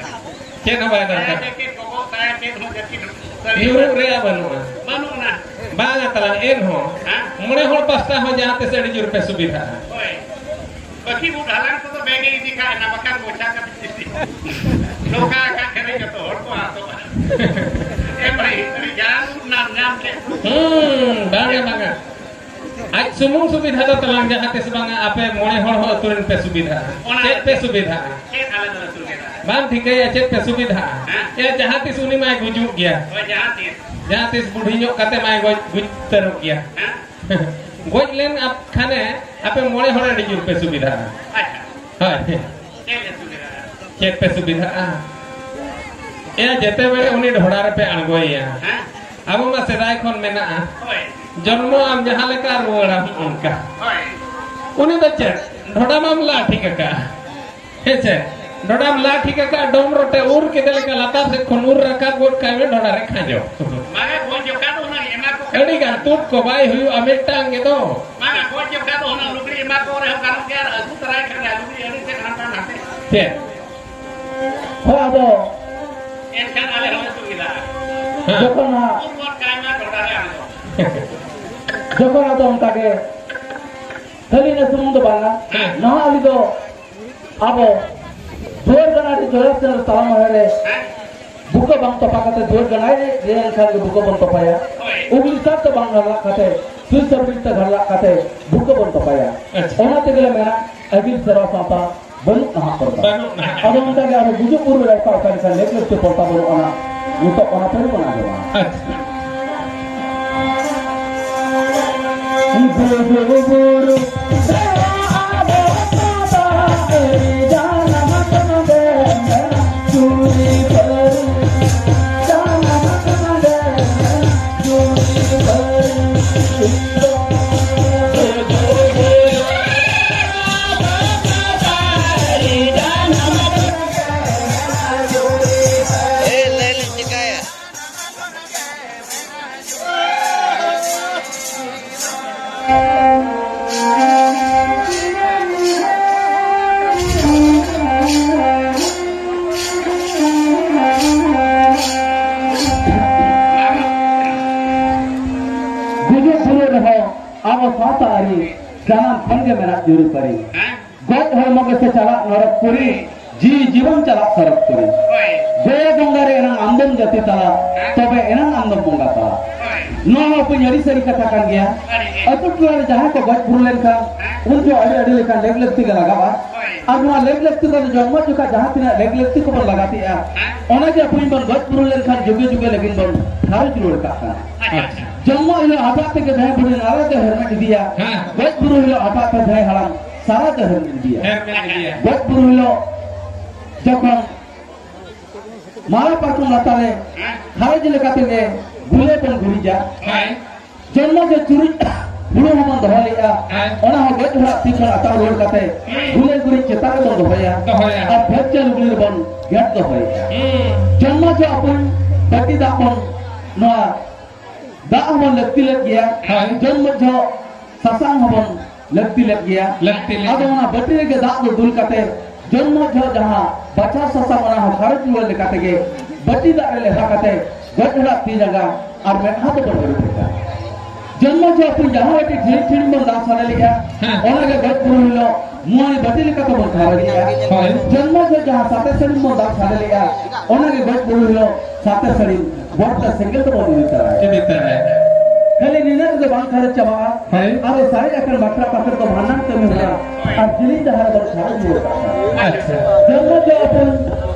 ᱪᱮᱫ ᱦᱚᱸ ᱵᱟᱭ ᱫᱚᱨᱠᱟᱨ᱾ ᱥᱟᱭᱟ ᱡᱮᱠᱮᱴ, ᱜᱚᱜᱚ ᱥᱟᱭᱟ ᱪᱮᱫ ᱦᱚᱸ ᱡᱟᱹᱯᱤᱫ ᱥᱟᱹᱲᱤ ᱧᱩᱨᱩᱜ ᱨᱮᱭᱟᱜ ᱵᱟᱹᱱᱩᱜᱼᱟ᱾ ᱵᱟᱹᱱᱩᱜ ᱟᱱᱟ᱾ ᱵᱟᱝᱟ ᱛᱟᱞᱟᱝ, ᱮᱱᱦᱚᱸ ᱦᱮᱸ? ᱢᱚᱬᱮ ᱦᱚᱲ ᱯᱟᱥᱴᱟ ᱦᱚᱸ ᱡᱟᱦᱟᱸ ᱛᱤᱥ ᱟᱹᱰᱤ ᱡᱳᱨ ᱯᱮ ᱥᱩᱵᱤᱫᱷᱟᱜᱼᱟ᱾ ᱦᱳᱭ᱾ ᱵᱟᱹᱠᱤ ᱵᱩᱴ ᱦᱟᱞᱟᱝ ᱠᱚᱫᱚ ᱵᱮᱜᱽ ᱮ ᱤᱫᱤ ᱠᱟᱜ ᱮᱱᱟ, ᱵᱟᱠᱷᱟᱱ ᱢᱚᱪᱟ ᱠᱟᱛᱮ ᱤᱫᱤ᱾ ᱱᱚᱝᱠᱟ ᱟᱠᱟᱫ ᱠᱷᱟᱱ ᱡᱚᱛᱚ ᱦᱚᱲ ᱠᱚ ᱟᱫᱚᱜᱼᱟ᱾ ᱮ ᱢᱟᱹᱭ, ᱟᱹᱰᱤ ᱡᱟᱦᱟᱸ ᱥᱩᱫ ᱱᱟᱢ ᱧᱟᱢ ᱠᱮᱫ᱾ ᱦᱩᱸ, ᱵᱟᱝᱟ, ᱵᱟᱝᱟ᱾ ᱟᱡ ᱥᱩᱢᱩᱝ ᱥᱩᱵᱤᱫᱷᱟ ᱫᱚ ᱛᱟᱞᱟᱝ ᱡᱟᱦᱟᱸ ᱛᱤᱥ ᱵᱟᱝᱟ, ᱟᱯᱮ ᱢᱚᱬᱮ ᱦᱚᱲ ᱦᱚᱸ ᱟᱹᱛᱩ ᱨᱮᱱ ᱯᱮ ᱥᱩᱵᱤᱫᱷᱟᱜᱼᱟ᱾ ᱚᱱᱟ ᱪᱮᱫ ᱯᱮ ᱥᱩᱵᱤᱫᱷᱟᱜᱼᱟ? ᱪᱮᱫ ᱟᱞᱮ ᱫᱚᱞᱮ ᱥᱩᱵᱤᱫᱷᱟᱜᱼᱟ? ᱵᱟᱢ ᱴᱷᱤᱠᱟᱹᱭᱟ ᱪᱮᱫ ᱯᱮ ᱥᱩᱵᱤᱫᱷᱟᱜᱼᱟ? ᱦᱮᱸ? ᱮ, ᱡᱟᱦᱟᱸ ᱛᱤᱥ ᱩᱱᱤ ᱢᱟᱭ ᱜᱩᱡᱩᱜ ᱜᱮᱭᱟ᱾ ᱦᱳᱭ, ᱡᱟᱦᱟᱸ ᱛᱤᱥ᱾ ᱡᱟᱦᱟᱸ ᱛᱤᱥ ᱵᱩᱰᱷᱤ ᱧᱚᱜ ᱠᱟᱛᱮ ᱢᱟᱭ ᱜᱚᱡ, ᱜᱩᱡ ᱩᱛᱟᱹᱨᱚᱜ ᱜᱮᱭᱟ᱾ ᱦᱮᱸ? ᱜᱚᱡ ᱞᱮᱱ ᱟᱯ-, ᱠᱷᱟᱱᱮ ᱟᱯᱮ ᱢᱚᱬᱮ ᱦᱚᱲ ᱟᱹᱰᱤ ᱡᱳᱨ ᱯᱮ ᱥᱩᱵᱤᱫᱷᱟᱜᱼᱟ᱾ ᱟᱪᱪᱷᱟ᱾ ᱦᱳᱭ᱾ ᱪᱮᱫ ᱞᱮ ᱥᱩᱵᱤᱫᱷᱟᱜᱼᱟ? ᱪᱮᱫ ᱯᱮ ᱥᱩᱵᱤᱫᱷᱟᱜᱼᱟ? ᱮ, ᱡᱮᱛᱮ ᱵᱮᱲᱮ ᱩᱱᱤ ᱰᱷᱚᱲᱟ ᱨᱮᱯᱮ ᱟᱬᱜᱚᱭᱮᱭᱟ᱾ ᱦᱮᱸ? ᱟᱵᱚ ᱢᱟ ᱥᱮᱫᱟᱭ ᱠᱷᱚᱱ ᱢᱮᱱᱟᱜᱼᱟ᱾ ᱦᱳᱭ᱾ ᱡᱚᱱᱢᱚ ᱟᱢ ᱡᱟᱦᱟᱸ ᱞᱮᱠᱟ ᱨᱩᱣᱟᱹᱲᱟᱢ ᱚᱱᱠᱟ᱾ ᱦᱳᱭ᱾ ᱩᱱᱤ ᱫᱚ ᱪᱮᱫ? ᱰᱷᱚᱰᱟ ᱢᱟᱢ ᱞᱟᱴᱷᱤ ᱠᱟᱠᱟᱜᱼᱟ᱾ ᱦᱮᱸ ᱥᱮ? ᱰᱷᱚᱰᱟᱢ ᱞᱟᱴᱷᱤ ᱠᱟᱠᱟᱜᱼᱟ, ᱰᱚᱢ ᱨᱚᱴᱮ ᱩᱨ ᱠᱮᱫᱮ ᱞᱮᱠᱟ ᱞᱟᱛᱟᱨ ᱥᱮᱫ ᱠᱷᱚᱱ ᱩᱨ ᱨᱟᱠᱟᱵ ᱜᱚᱫ ᱠᱟᱭ ᱢᱮ ᱰᱷᱚᱰᱟ ᱨᱮ ᱠᱷᱟᱸᱡᱚ᱾ ᱵᱟᱝᱟ, ᱜᱚᱡ ᱡᱚᱠᱷᱟ ᱫᱚ ᱦᱩᱱᱟᱹᱝ ᱮᱢᱟ ᱠᱚ ᱠᱷᱟᱱ ᱟᱹᱰᱤ ᱜᱟᱱ ᱛᱩᱫ ᱠᱚ ᱵᱟᱭ ᱦᱩᱭᱩᱜᱼᱟ ᱢᱤᱫᱴᱟᱝ ᱜᱮᱫᱚ᱾ ᱵᱟᱝᱟ, ᱜᱚᱡ ᱡᱚᱠᱷᱟ ᱫᱚ ᱦᱩᱱᱟᱹᱝ ᱞᱩᱜᱽᱲᱤ ᱮᱢᱟ ᱠᱚ ᱨᱮᱦᱚᱸ ᱜᱟᱱᱚᱜ ᱜᱮᱭᱟ, ᱟᱨ ᱟᱹᱜᱩ ᱛᱚᱨᱟᱭ ᱠᱷᱟᱱ ᱞᱩᱜᱽᱲᱤ ᱟᱹᱰᱤ ᱛᱮᱫ ᱦᱟᱱᱛᱮ ᱱᱟᱛᱮ᱾ ᱪᱮᱫ? ᱦᱳᱭ, ᱟᱫᱚ ᱮᱱᱠᱷᱟᱱ ᱟᱞᱮ ᱦᱚᱸᱞᱮ ᱥᱩᱵᱤᱫᱷᱟᱜᱼᱟ᱾ ᱦᱮᱸ᱾ ᱡᱚᱠᱷᱚᱱ ᱦᱟᱸᱜ ᱩᱨ ᱜᱚᱫ ᱠᱟᱭ ᱢᱟ ᱰᱷᱚᱰᱟ ᱨᱮ ᱟᱬᱜᱚ᱾ ᱡᱚᱠᱷᱚᱱ ᱟᱫᱚ ᱚᱱᱠᱟ ᱜᱮ ᱠᱷᱟᱹᱞᱤ ᱤᱱᱟᱹ ᱥᱩᱢᱩᱝ ᱫᱚ ᱵᱟᱝᱟ᱾ ᱦᱮᱸ᱾ ᱱᱟᱦᱟᱜ ᱟᱹᱞᱤᱧ ᱫᱚ ᱟᱵᱚ ᱫᱩᱣᱟᱹᱨ ᱜᱟᱰᱟ ᱨᱮ ᱡᱚᱭᱟᱥ ᱪᱟᱸᱫᱽ ᱛᱟᱞᱟ ᱢᱟᱦᱟ ᱨᱮ ᱦᱮᱸ᱾ ᱵᱩᱠᱟᱹ ᱵᱟᱝ ᱛᱚᱯᱟ ᱠᱟᱛᱮ ᱫᱩᱣᱟᱹᱨ ᱜᱟᱰᱟᱭ ᱞᱟᱹᱭ ᱞᱮᱱᱠᱷᱟᱱ ᱜᱮ ᱵᱩᱠᱟᱹ ᱵᱚᱱ ᱛᱚᱯᱟᱭᱟ᱾ ᱦᱳᱭ᱾ ᱩᱜᱽᱞᱤ ᱥᱟᱨ ᱛᱮ ᱵᱟᱝ ᱜᱷᱟᱨᱞᱟᱜ ᱠᱟᱛᱮ ᱥᱩᱭ ᱥᱟᱵᱤᱱ ᱛᱮ ᱜᱷᱟᱨᱞᱟᱜ ᱠᱟᱛᱮ ᱵᱩᱠᱟᱹ ᱵᱚᱱ ᱛᱚᱯᱟᱭᱟ᱾ ᱟᱪᱪᱷᱟ᱾ ᱚᱱᱟ ᱛᱮᱜᱮ ᱞᱮ ᱢᱮᱱᱟ ᱟᱹᱜᱤᱞ ᱥᱮᱨᱣᱟ ᱥᱟᱶᱛᱟ ᱵᱟᱹᱱᱩᱜ ᱱᱟᱦᱟᱜ ᱯᱚᱨᱛᱟ᱾ ᱵᱟᱹᱱᱩᱜ ᱱᱟᱦᱟᱜ᱾ ᱟᱫᱚ ᱚᱱᱠᱟ ᱜᱮ ᱟᱨᱦᱚᱸ ᱜᱩᱡᱩᱜ ᱵᱩᱨᱩ ᱨᱮ ᱚᱠᱟ ᱚᱠᱟ ᱞᱮᱠᱟ ᱞᱮᱠ ᱞᱮᱠᱪᱟᱨ ᱯᱚᱨᱛᱟ ᱵᱟᱹᱱᱩᱜ ᱟᱱᱟ, ᱱᱤᱛᱚᱜ ᱚᱱᱟ ᱯᱚᱨᱮ ᱵᱚᱱ ᱟᱸᱡᱚᱢᱟ᱾ ᱟᱪᱪᱷᱟ᱾ ᱜᱩᱡᱩᱜ ᱵᱩᱨᱩ ᱜᱮ ᱢᱮᱱᱟᱜ ᱡᱩᱨᱤ ᱯᱟᱹᱨᱤ᱾ ᱜᱚᱡ ᱦᱚᱲᱢᱚ ᱜᱮᱥᱮ ᱪᱟᱞᱟᱜ ᱱᱚᱨᱚᱠ ᱯᱩᱨᱤ, ᱡᱤᱣᱤ ᱡᱤᱵᱚᱱ ᱪᱟᱞᱟᱜ ᱥᱚᱨᱚᱜ ᱯᱩᱨᱤ᱾ ᱜᱚᱭᱟ ᱵᱚᱸᱜᱟ ᱨᱮ ᱮᱱᱟᱝ ᱟᱢᱫᱚᱢ ᱡᱟᱹᱛᱤ ᱛᱟᱞᱟ, ᱛᱚᱵᱮ ᱮᱱᱟᱝ ᱟᱢᱫᱚᱢ ᱵᱚᱸᱜᱟ ᱛᱟᱞᱟ᱾ ᱱᱚᱣᱟ ᱦᱚᱸ ᱵᱟᱹᱧ ᱟᱹᱰᱤ ᱥᱟᱹᱨᱤ ᱠᱟᱛᱷᱟ ᱠᱟᱱ ᱜᱮᱭᱟ᱾ ᱟᱹᱛᱩ ᱴᱚᱞᱟ ᱨᱮ ᱡᱟᱦᱟᱸᱭ ᱠᱚ ᱜᱚᱡ ᱵᱩᱨᱩ ᱞᱮᱱᱠᱷᱟᱱ ᱩᱱ ᱡᱚᱦᱚᱜ ᱟᱹᱰᱤ ᱟᱹᱰᱤ ᱞᱮᱠᱟᱱ ᱞᱮᱠ ᱞᱟᱹᱠᱛᱤ ᱜᱮ ᱞᱟᱜᱟᱜᱼᱟ᱾ ᱟᱨ ᱱᱚᱣᱟ ᱞᱮᱠ ᱞᱟᱹᱠᱛᱤ ᱫᱚ ᱡᱚᱱᱢᱚ ᱡᱚᱠᱷᱟᱡ ᱡᱟᱦᱟᱸ ᱛᱤᱱᱟᱹᱜ ᱞᱮᱠ ᱞᱟᱹᱠᱛᱤ ᱠᱚᱵᱚᱱ ᱞᱟᱜᱟᱛᱮᱜᱼᱟ, ᱚᱱᱟ ᱜᱮ ᱟᱵᱚ ᱵᱚᱱ ᱜᱚᱡ ᱵᱩᱨᱩ ᱞᱮᱱᱠᱷᱟᱱ ᱡᱩᱜᱮ ᱡᱩᱜᱮ ᱞᱟᱹᱜᱤᱫ ᱵᱚᱱ ᱜᱷᱟᱨᱚᱸᱡᱽ ᱨᱩᱣᱟᱹᱲ ᱠᱟᱜ ᱠᱟᱱᱟ᱾ ᱟᱪᱪᱷᱟ᱾ ᱡᱚᱱᱢᱚ ᱦᱤᱞᱳᱜ ᱦᱟᱴᱟᱜ ᱛᱮᱜᱮ ᱡᱟᱦᱟᱸᱭ ᱵᱩᱲᱦᱤ ᱱᱟᱨᱟ ᱫᱚ ᱦᱮᱨᱢᱮᱫ ᱤᱫᱤᱭᱟ, ᱦᱮᱸ᱾ ᱜᱚᱡ ᱵᱩᱨᱩ ᱦᱤᱞᱳᱜ ᱦᱟᱴᱟᱜ ᱛᱮ ᱡᱟᱦᱟᱸᱭ ᱦᱟᱲᱟᱢ ᱥᱟᱨᱟ ᱫᱚ ᱦᱮᱨᱢᱮᱫ ᱤᱫᱤᱭᱟ᱾ ᱦᱮᱨᱢᱮᱫ ᱤᱫᱤᱭᱟ᱾ ᱜᱚᱡ ᱵᱩᱨᱩ ᱦᱤᱞᱳᱜ ᱡᱚᱠᱷᱚᱱ ᱢᱟᱨᱟ ᱯᱟᱨᱠᱚᱢ ᱞᱟᱛᱟᱨ ᱨᱮ ᱜᱷᱟᱨᱚᱸᱡᱽ ᱞᱮᱠᱟ ᱛᱮᱜᱮ ᱜᱩᱞᱟᱹ ᱵᱚᱱ ᱜᱩᱨᱤᱡᱟ᱾ ᱦᱳᱭ᱾ ᱡᱚᱱᱢᱚ ᱜᱮ ᱪᱩᱨᱩᱡ ᱦᱩᱲᱩ ᱦᱚᱸᱵᱚᱱ ᱫᱚᱦᱚ ᱞᱮᱜᱼᱟ᱾ ᱦᱮᱸ᱾ ᱚᱱᱟ ᱦᱚᱸ ᱜᱚᱡ ᱦᱚᱲᱟᱜ ᱛᱤ ᱠᱷᱚᱱ ᱟᱛᱟᱨ ᱨᱩᱣᱟᱹᱲ ᱠᱟᱛᱮ ᱦᱩᱸ᱾ ᱜᱩᱞᱟᱹ ᱜᱩᱨᱤᱡ ᱪᱮᱛᱟᱱ ᱨᱮᱵᱚᱱ ᱫᱚᱦᱚᱭᱟ᱾ ᱫᱚᱦᱚᱭᱟ᱾ ᱟᱨ ᱵᱷᱮᱡ ᱪᱟᱹᱞ ᱜᱩᱲᱤ ᱨᱮᱵᱚᱱ ᱜᱮᱫ ᱫᱚᱦᱚᱭᱮᱜᱼᱟ᱾ ᱦᱩᱸ᱾ ᱡᱚᱱᱢᱚ ᱡᱚᱦᱚᱜ ᱵᱚᱱ ᱵᱟᱹᱴᱤ ᱫᱟᱜ ᱵᱚᱱ ᱱᱚᱣᱟ ᱫᱟᱜ ᱦᱚᱸᱵᱚᱱ ᱞᱟᱹᱠᱛᱤ ᱞᱮᱫ ᱜᱮᱭᱟ᱾ ᱦᱳᱭ᱾ ᱡᱚᱱᱢᱚ ᱡᱚᱦᱚᱜ ᱥᱟᱥᱟᱝ ᱦᱚᱸᱵᱚᱱ ᱞᱟᱹᱠᱛᱤ ᱞᱮᱫ ᱜᱮᱭᱟ᱾ ᱞᱟᱹᱠᱛᱤ ᱞᱮᱫ ᱟᱫᱚ ᱜᱮᱭᱟ᱾ ᱚᱱᱟ ᱵᱟᱹᱴᱤ ᱨᱮᱜᱮ ᱫᱟᱜ ᱫᱚ ᱫᱩᱞ ᱠᱟᱛᱮ ᱡᱚᱱᱢᱚ ᱡᱚᱦᱚᱜ ᱡᱟᱦᱟᱸ ᱵᱟᱪᱷᱟᱣ ᱥᱟᱥᱟᱝ ᱚᱱᱟ ᱦᱚᱸ ᱠᱷᱟᱨᱚᱪ ᱨᱩᱣᱟᱹᱲ ᱞᱮᱠᱟ ᱛᱮᱜᱮ ᱵᱟᱹᱴᱤ ᱫᱟᱜ ᱨᱮ ᱞᱮᱣᱦᱟ ᱠᱟᱛᱮ ᱜᱚᱡ ᱦᱚᱲᱟᱜ ᱛᱤ ᱡᱟᱸᱜᱟ ᱟᱨ ᱢᱮᱫᱦᱟ ᱫᱚᱵᱚᱱ ᱟᱹᱨᱩᱵ ᱮᱫᱟ᱾ ᱡᱚᱱᱢᱚ ᱡᱚᱦᱚᱜ ᱟᱵᱚ ᱡᱟᱦᱟᱸ ᱵᱟᱹᱴᱤ ᱴᱷᱤᱲᱤ ᱴᱷᱤᱲᱤ ᱵᱚᱱ ᱫᱟᱜ ᱥᱟᱰᱮ ᱞᱮᱜᱼᱟ, ᱦᱮᱸ᱾ ᱚᱱᱟᱜᱮ ᱜᱚᱡ ᱵᱩᱨᱩ ᱦᱤᱞᱳᱜ ᱢᱩᱣᱟᱹᱨᱤ ᱵᱟᱹᱴᱤ ᱞᱮᱠᱟ ᱛᱮᱵᱚᱱ ᱠᱷᱟᱨᱚᱪ ᱮᱜᱼᱟ᱾ ᱦᱳᱭ᱾ ᱡᱚᱱᱢᱚ ᱡᱚᱦᱚᱜ ᱡᱟᱦᱟᱸ ᱥᱟᱛᱮ ᱥᱟᱹᱲᱤᱢ ᱵᱚᱱ ᱫᱟᱜ ᱥᱟᱰᱮ ᱞᱮᱜᱼᱟ, ᱚᱱᱟᱜᱮ ᱜᱚᱡ ᱵᱩᱨᱩ ᱦᱤᱞᱳᱜ ᱥᱟᱛᱮ ᱥᱟᱹᱲᱤᱢ ᱵᱚᱨᱛᱟ ᱥᱮᱸᱜᱮᱞ ᱛᱮᱵᱚᱱ ᱤᱫᱤ ᱛᱟᱨᱟᱭᱟ᱾ ᱤᱫᱤ ᱛᱟᱨᱟᱭᱟ᱾ ᱠᱷᱟᱹᱞᱤ ᱱᱤᱱᱟᱹᱜ ᱨᱮᱫᱚ ᱵᱟᱝ ᱠᱷᱟᱨᱚᱪ ᱪᱟᱵᱟᱜᱼᱟ᱾ ᱦᱳᱭ᱾ ᱟᱨᱚ ᱥᱟᱨᱮᱡ ᱟᱠᱟᱱ ᱵᱟᱠᱷᱨᱟ ᱯᱟᱠᱷᱨᱟ ᱫᱚ ᱵᱷᱟᱸᱰᱟᱱ ᱠᱟᱹᱢᱤ ᱦᱚᱨᱟ ᱟᱨ ᱡᱤᱞᱤᱧ ᱰᱟᱦᱟᱨ ᱵᱚᱱ ᱠᱷᱟᱨᱚᱪ ᱨᱩᱣᱟᱹᱲ ᱠᱟᱜ ᱠᱟᱱᱟ᱾ ᱟᱪᱪᱷᱟ᱾ ᱡᱚᱱᱢᱚ ᱡᱚ ᱟᱵᱚ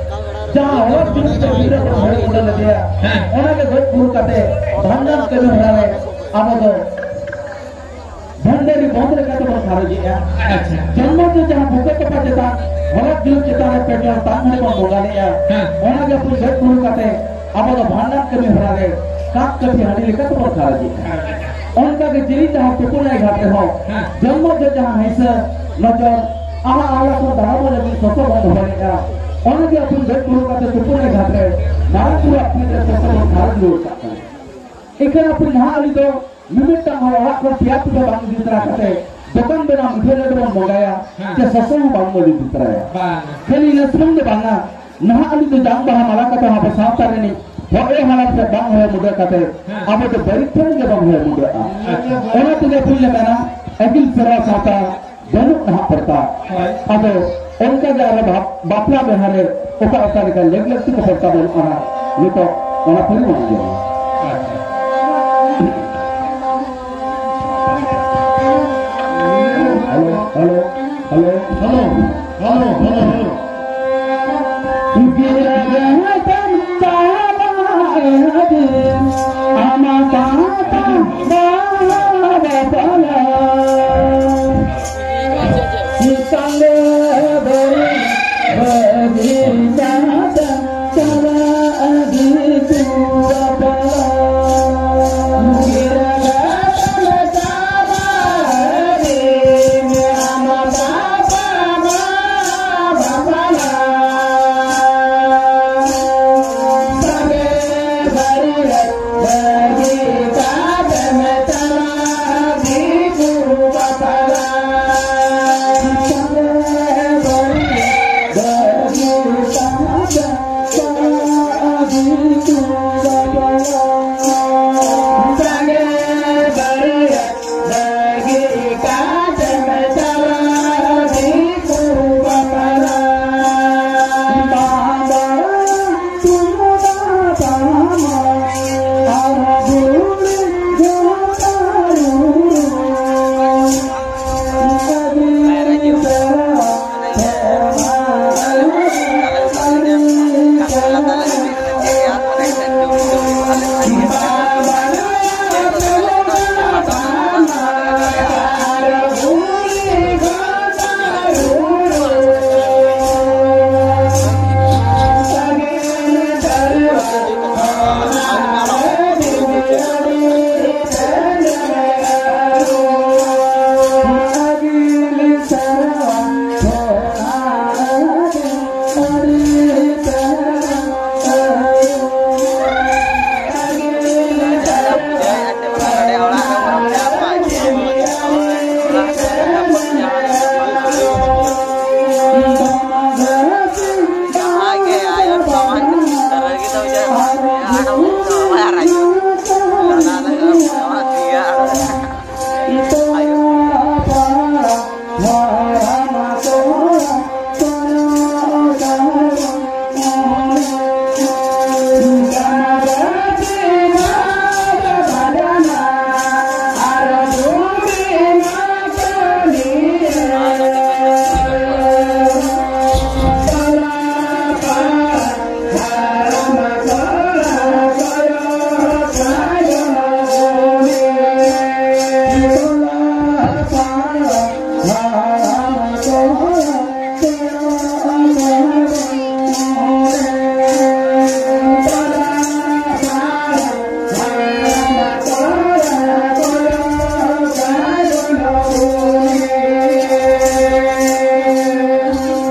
ᱡᱟᱦᱟᱸ ᱦᱚᱲ ᱡᱤᱱᱤᱥ ᱛᱮ ᱜᱤᱫᱽᱨᱟᱹ ᱵᱚᱱ ᱦᱚᱭ ᱩᱰᱟᱹ ᱞᱮᱫᱮᱭᱟ, ᱦᱮᱸ᱾ ᱚᱱᱟᱜᱮ ᱜᱚᱡ ᱵᱩᱨᱩ ᱠᱟᱛᱮ ᱵᱷᱟᱸᱰᱟᱱ ᱠᱟᱹᱢᱤ ᱦᱚᱨᱟ ᱨᱮ ᱟᱵᱚ ᱫᱚ ᱵᱷᱟᱱᱰᱟᱨᱤ ᱵᱚᱱᱫ ᱞᱮᱠᱟ ᱛᱮᱵᱚᱱ ᱠᱷᱟᱨᱚᱪᱮᱜᱼᱟ᱾ ᱟᱪᱪᱷᱟ᱾ ᱡᱚᱱᱢᱚ ᱫᱚ ᱡᱟᱦᱟᱸ ᱵᱩᱠᱟᱹ ᱛᱚᱯᱟ ᱪᱮᱛᱟᱱ ᱦᱚᱨᱚᱜ ᱡᱤᱞ ᱪᱮᱛᱟᱱ ᱨᱮ ᱯᱮ ᱡᱚᱱ ᱛᱟᱢ ᱦᱚᱲ ᱵᱚᱱ ᱵᱚᱸᱜᱟ ᱞᱮᱜᱼᱟ, ᱦᱮᱸ᱾ ᱚᱱᱟ ᱜᱮ ᱟᱵᱚ ᱜᱚᱡ ᱵᱩᱨᱩ ᱠᱟᱛᱮ ᱟᱵᱚ ᱫᱚ ᱵᱷᱟᱱᱰᱟᱨ ᱠᱟᱹᱢᱤ ᱦᱚᱨᱟ ᱨᱮ ᱠᱟᱸᱛ ᱠᱟᱹᱴᱷᱤ ᱦᱟᱺᱰᱤ ᱞᱮᱠᱟ ᱛᱮᱵᱚᱱ ᱠᱷᱟᱨᱚᱪᱮᱜᱼᱟ᱾ ᱚᱱᱠᱟ ᱜᱮ ᱡᱤᱞᱤᱧ ᱰᱟᱦᱟᱨ ᱛᱩᱯᱩᱱᱟᱭ ᱜᱷᱟᱴ ᱨᱮᱦᱚᱸ ᱦᱮᱸ᱾ ᱡᱚᱱᱢᱚ ᱫᱚ ᱡᱟᱦᱟᱸ ᱦᱤᱸᱥᱟᱹ ᱱᱚᱡᱚᱨ ᱟᱦᱟ ᱟᱦᱞᱟ ᱠᱷᱚᱱ ᱫᱟᱲᱟ ᱵᱚᱱ ᱞᱟᱹᱜᱤᱫ ᱥᱚᱥᱚ ᱵᱚᱱ ᱫᱚᱦᱚᱭᱮᱜᱼᱟ, ᱚᱱᱟ ᱜᱮ ᱟᱵᱚ ᱜᱚᱡ ᱵᱩᱨᱩ ᱠᱟᱛᱮ ᱛᱩᱯᱩᱱᱟᱭ ᱜᱷᱟᱴ ᱨᱮ ᱢᱟᱨᱟᱝ ᱵᱩᱨᱩᱣᱟᱜ ᱯᱤᱸᱰ ᱨᱮ ᱥᱚᱥᱚ ᱵᱚᱱ ᱠᱷᱟᱨᱚᱪ ᱨᱩᱣᱟᱹᱲ ᱠᱟᱜ ᱠᱟᱱᱟ᱾ ᱮᱱᱠᱷᱟᱱ ᱟᱵᱚ ᱱᱟᱦᱟᱜ ᱟᱹᱞᱤᱧ ᱫᱚ ᱢᱤᱢᱤᱫᱴᱟᱝ ᱦᱚᱲ ᱚᱲᱟᱜ ᱠᱷᱚᱱ ᱯᱮᱭᱟ ᱯᱤᱴᱷᱟᱹ ᱵᱟᱝ ᱤᱫᱤ ᱛᱚᱨᱟ ᱠᱟᱛᱮ ᱫᱚᱠᱟᱱ ᱵᱮᱱᱟᱣ ᱢᱤᱴᱷᱟᱹ ᱞᱟᱹᱰᱩ ᱵᱚᱱ ᱵᱚᱸᱜᱟᱭᱟ, ᱦᱮᱸ᱾ ᱥᱮ ᱥᱚᱥᱚ ᱦᱚᱸ ᱵᱟᱝ ᱵᱚᱱ ᱤᱫᱤ ᱛᱚᱨᱟᱭᱟ᱾ ᱵᱟᱝ᱾ ᱠᱷᱟᱹᱞᱤ ᱤᱱᱟᱹ ᱥᱩᱢᱩᱝ ᱫᱚ ᱵᱟᱝᱟ, ᱱᱟᱦᱟᱜ ᱟᱹᱞᱤᱧ ᱫᱚ ᱡᱟᱝ ᱵᱟᱦᱟ ᱢᱟᱞᱟ ᱠᱟᱛᱮ ᱦᱚᱸ ᱟᱵᱚ ᱥᱟᱶᱛᱟ ᱨᱤᱱᱤᱡ ᱦᱚᱲ ᱮ ᱦᱟᱲᱟᱢ ᱴᱷᱮᱱ ᱵᱟᱝ ᱦᱚᱭ ᱢᱩᱰᱟᱹ ᱠᱟᱛᱮ ᱦᱮᱸ᱾ ᱟᱵᱚ ᱫᱚ ᱵᱟᱹᱲᱤᱡ ᱴᱷᱮᱱ ᱜᱮ ᱵᱟᱝ ᱦᱚᱭ ᱢᱩᱰᱟᱹᱜᱼᱟ᱾ ᱟᱪᱪᱷᱟ᱾ ᱚᱱᱟ ᱛᱮᱜᱮ ᱟᱵᱚᱧ ᱢᱮᱱᱟ, ᱟᱹᱜᱤᱞ ᱥᱮᱨᱣᱟ ᱥᱟᱶᱛᱟ ᱵᱟᱹᱱᱩᱜ ᱱᱟᱦᱟᱜ ᱯᱚᱲᱛᱟ᱾ ᱦᱳᱭ᱾ ᱟᱫᱚ ᱚᱱᱠᱟ ᱜᱮ ᱟᱨᱚ ᱵᱟᱯ-, ᱵᱟᱯᱞᱟ ᱵᱤᱦᱟᱹ ᱨᱮ ᱚᱠᱟ ᱚᱠᱟ ᱞᱮᱠᱟ ᱞᱮᱠ ᱞᱟᱹᱠᱛᱤ ᱠᱚ ᱯᱚᱲᱛᱟ ᱵᱟᱹᱱᱩᱜᱼᱟ ᱱᱟᱦᱟᱜ᱾ ᱱᱤᱛᱚᱜ ᱚᱱᱟ ᱠᱚ ᱵᱚᱱ ᱟᱸᱡᱚᱢᱟ᱾ ᱟᱪᱪᱷᱟ᱾ Hello, hello, hello. Hello, hello, hello, hello.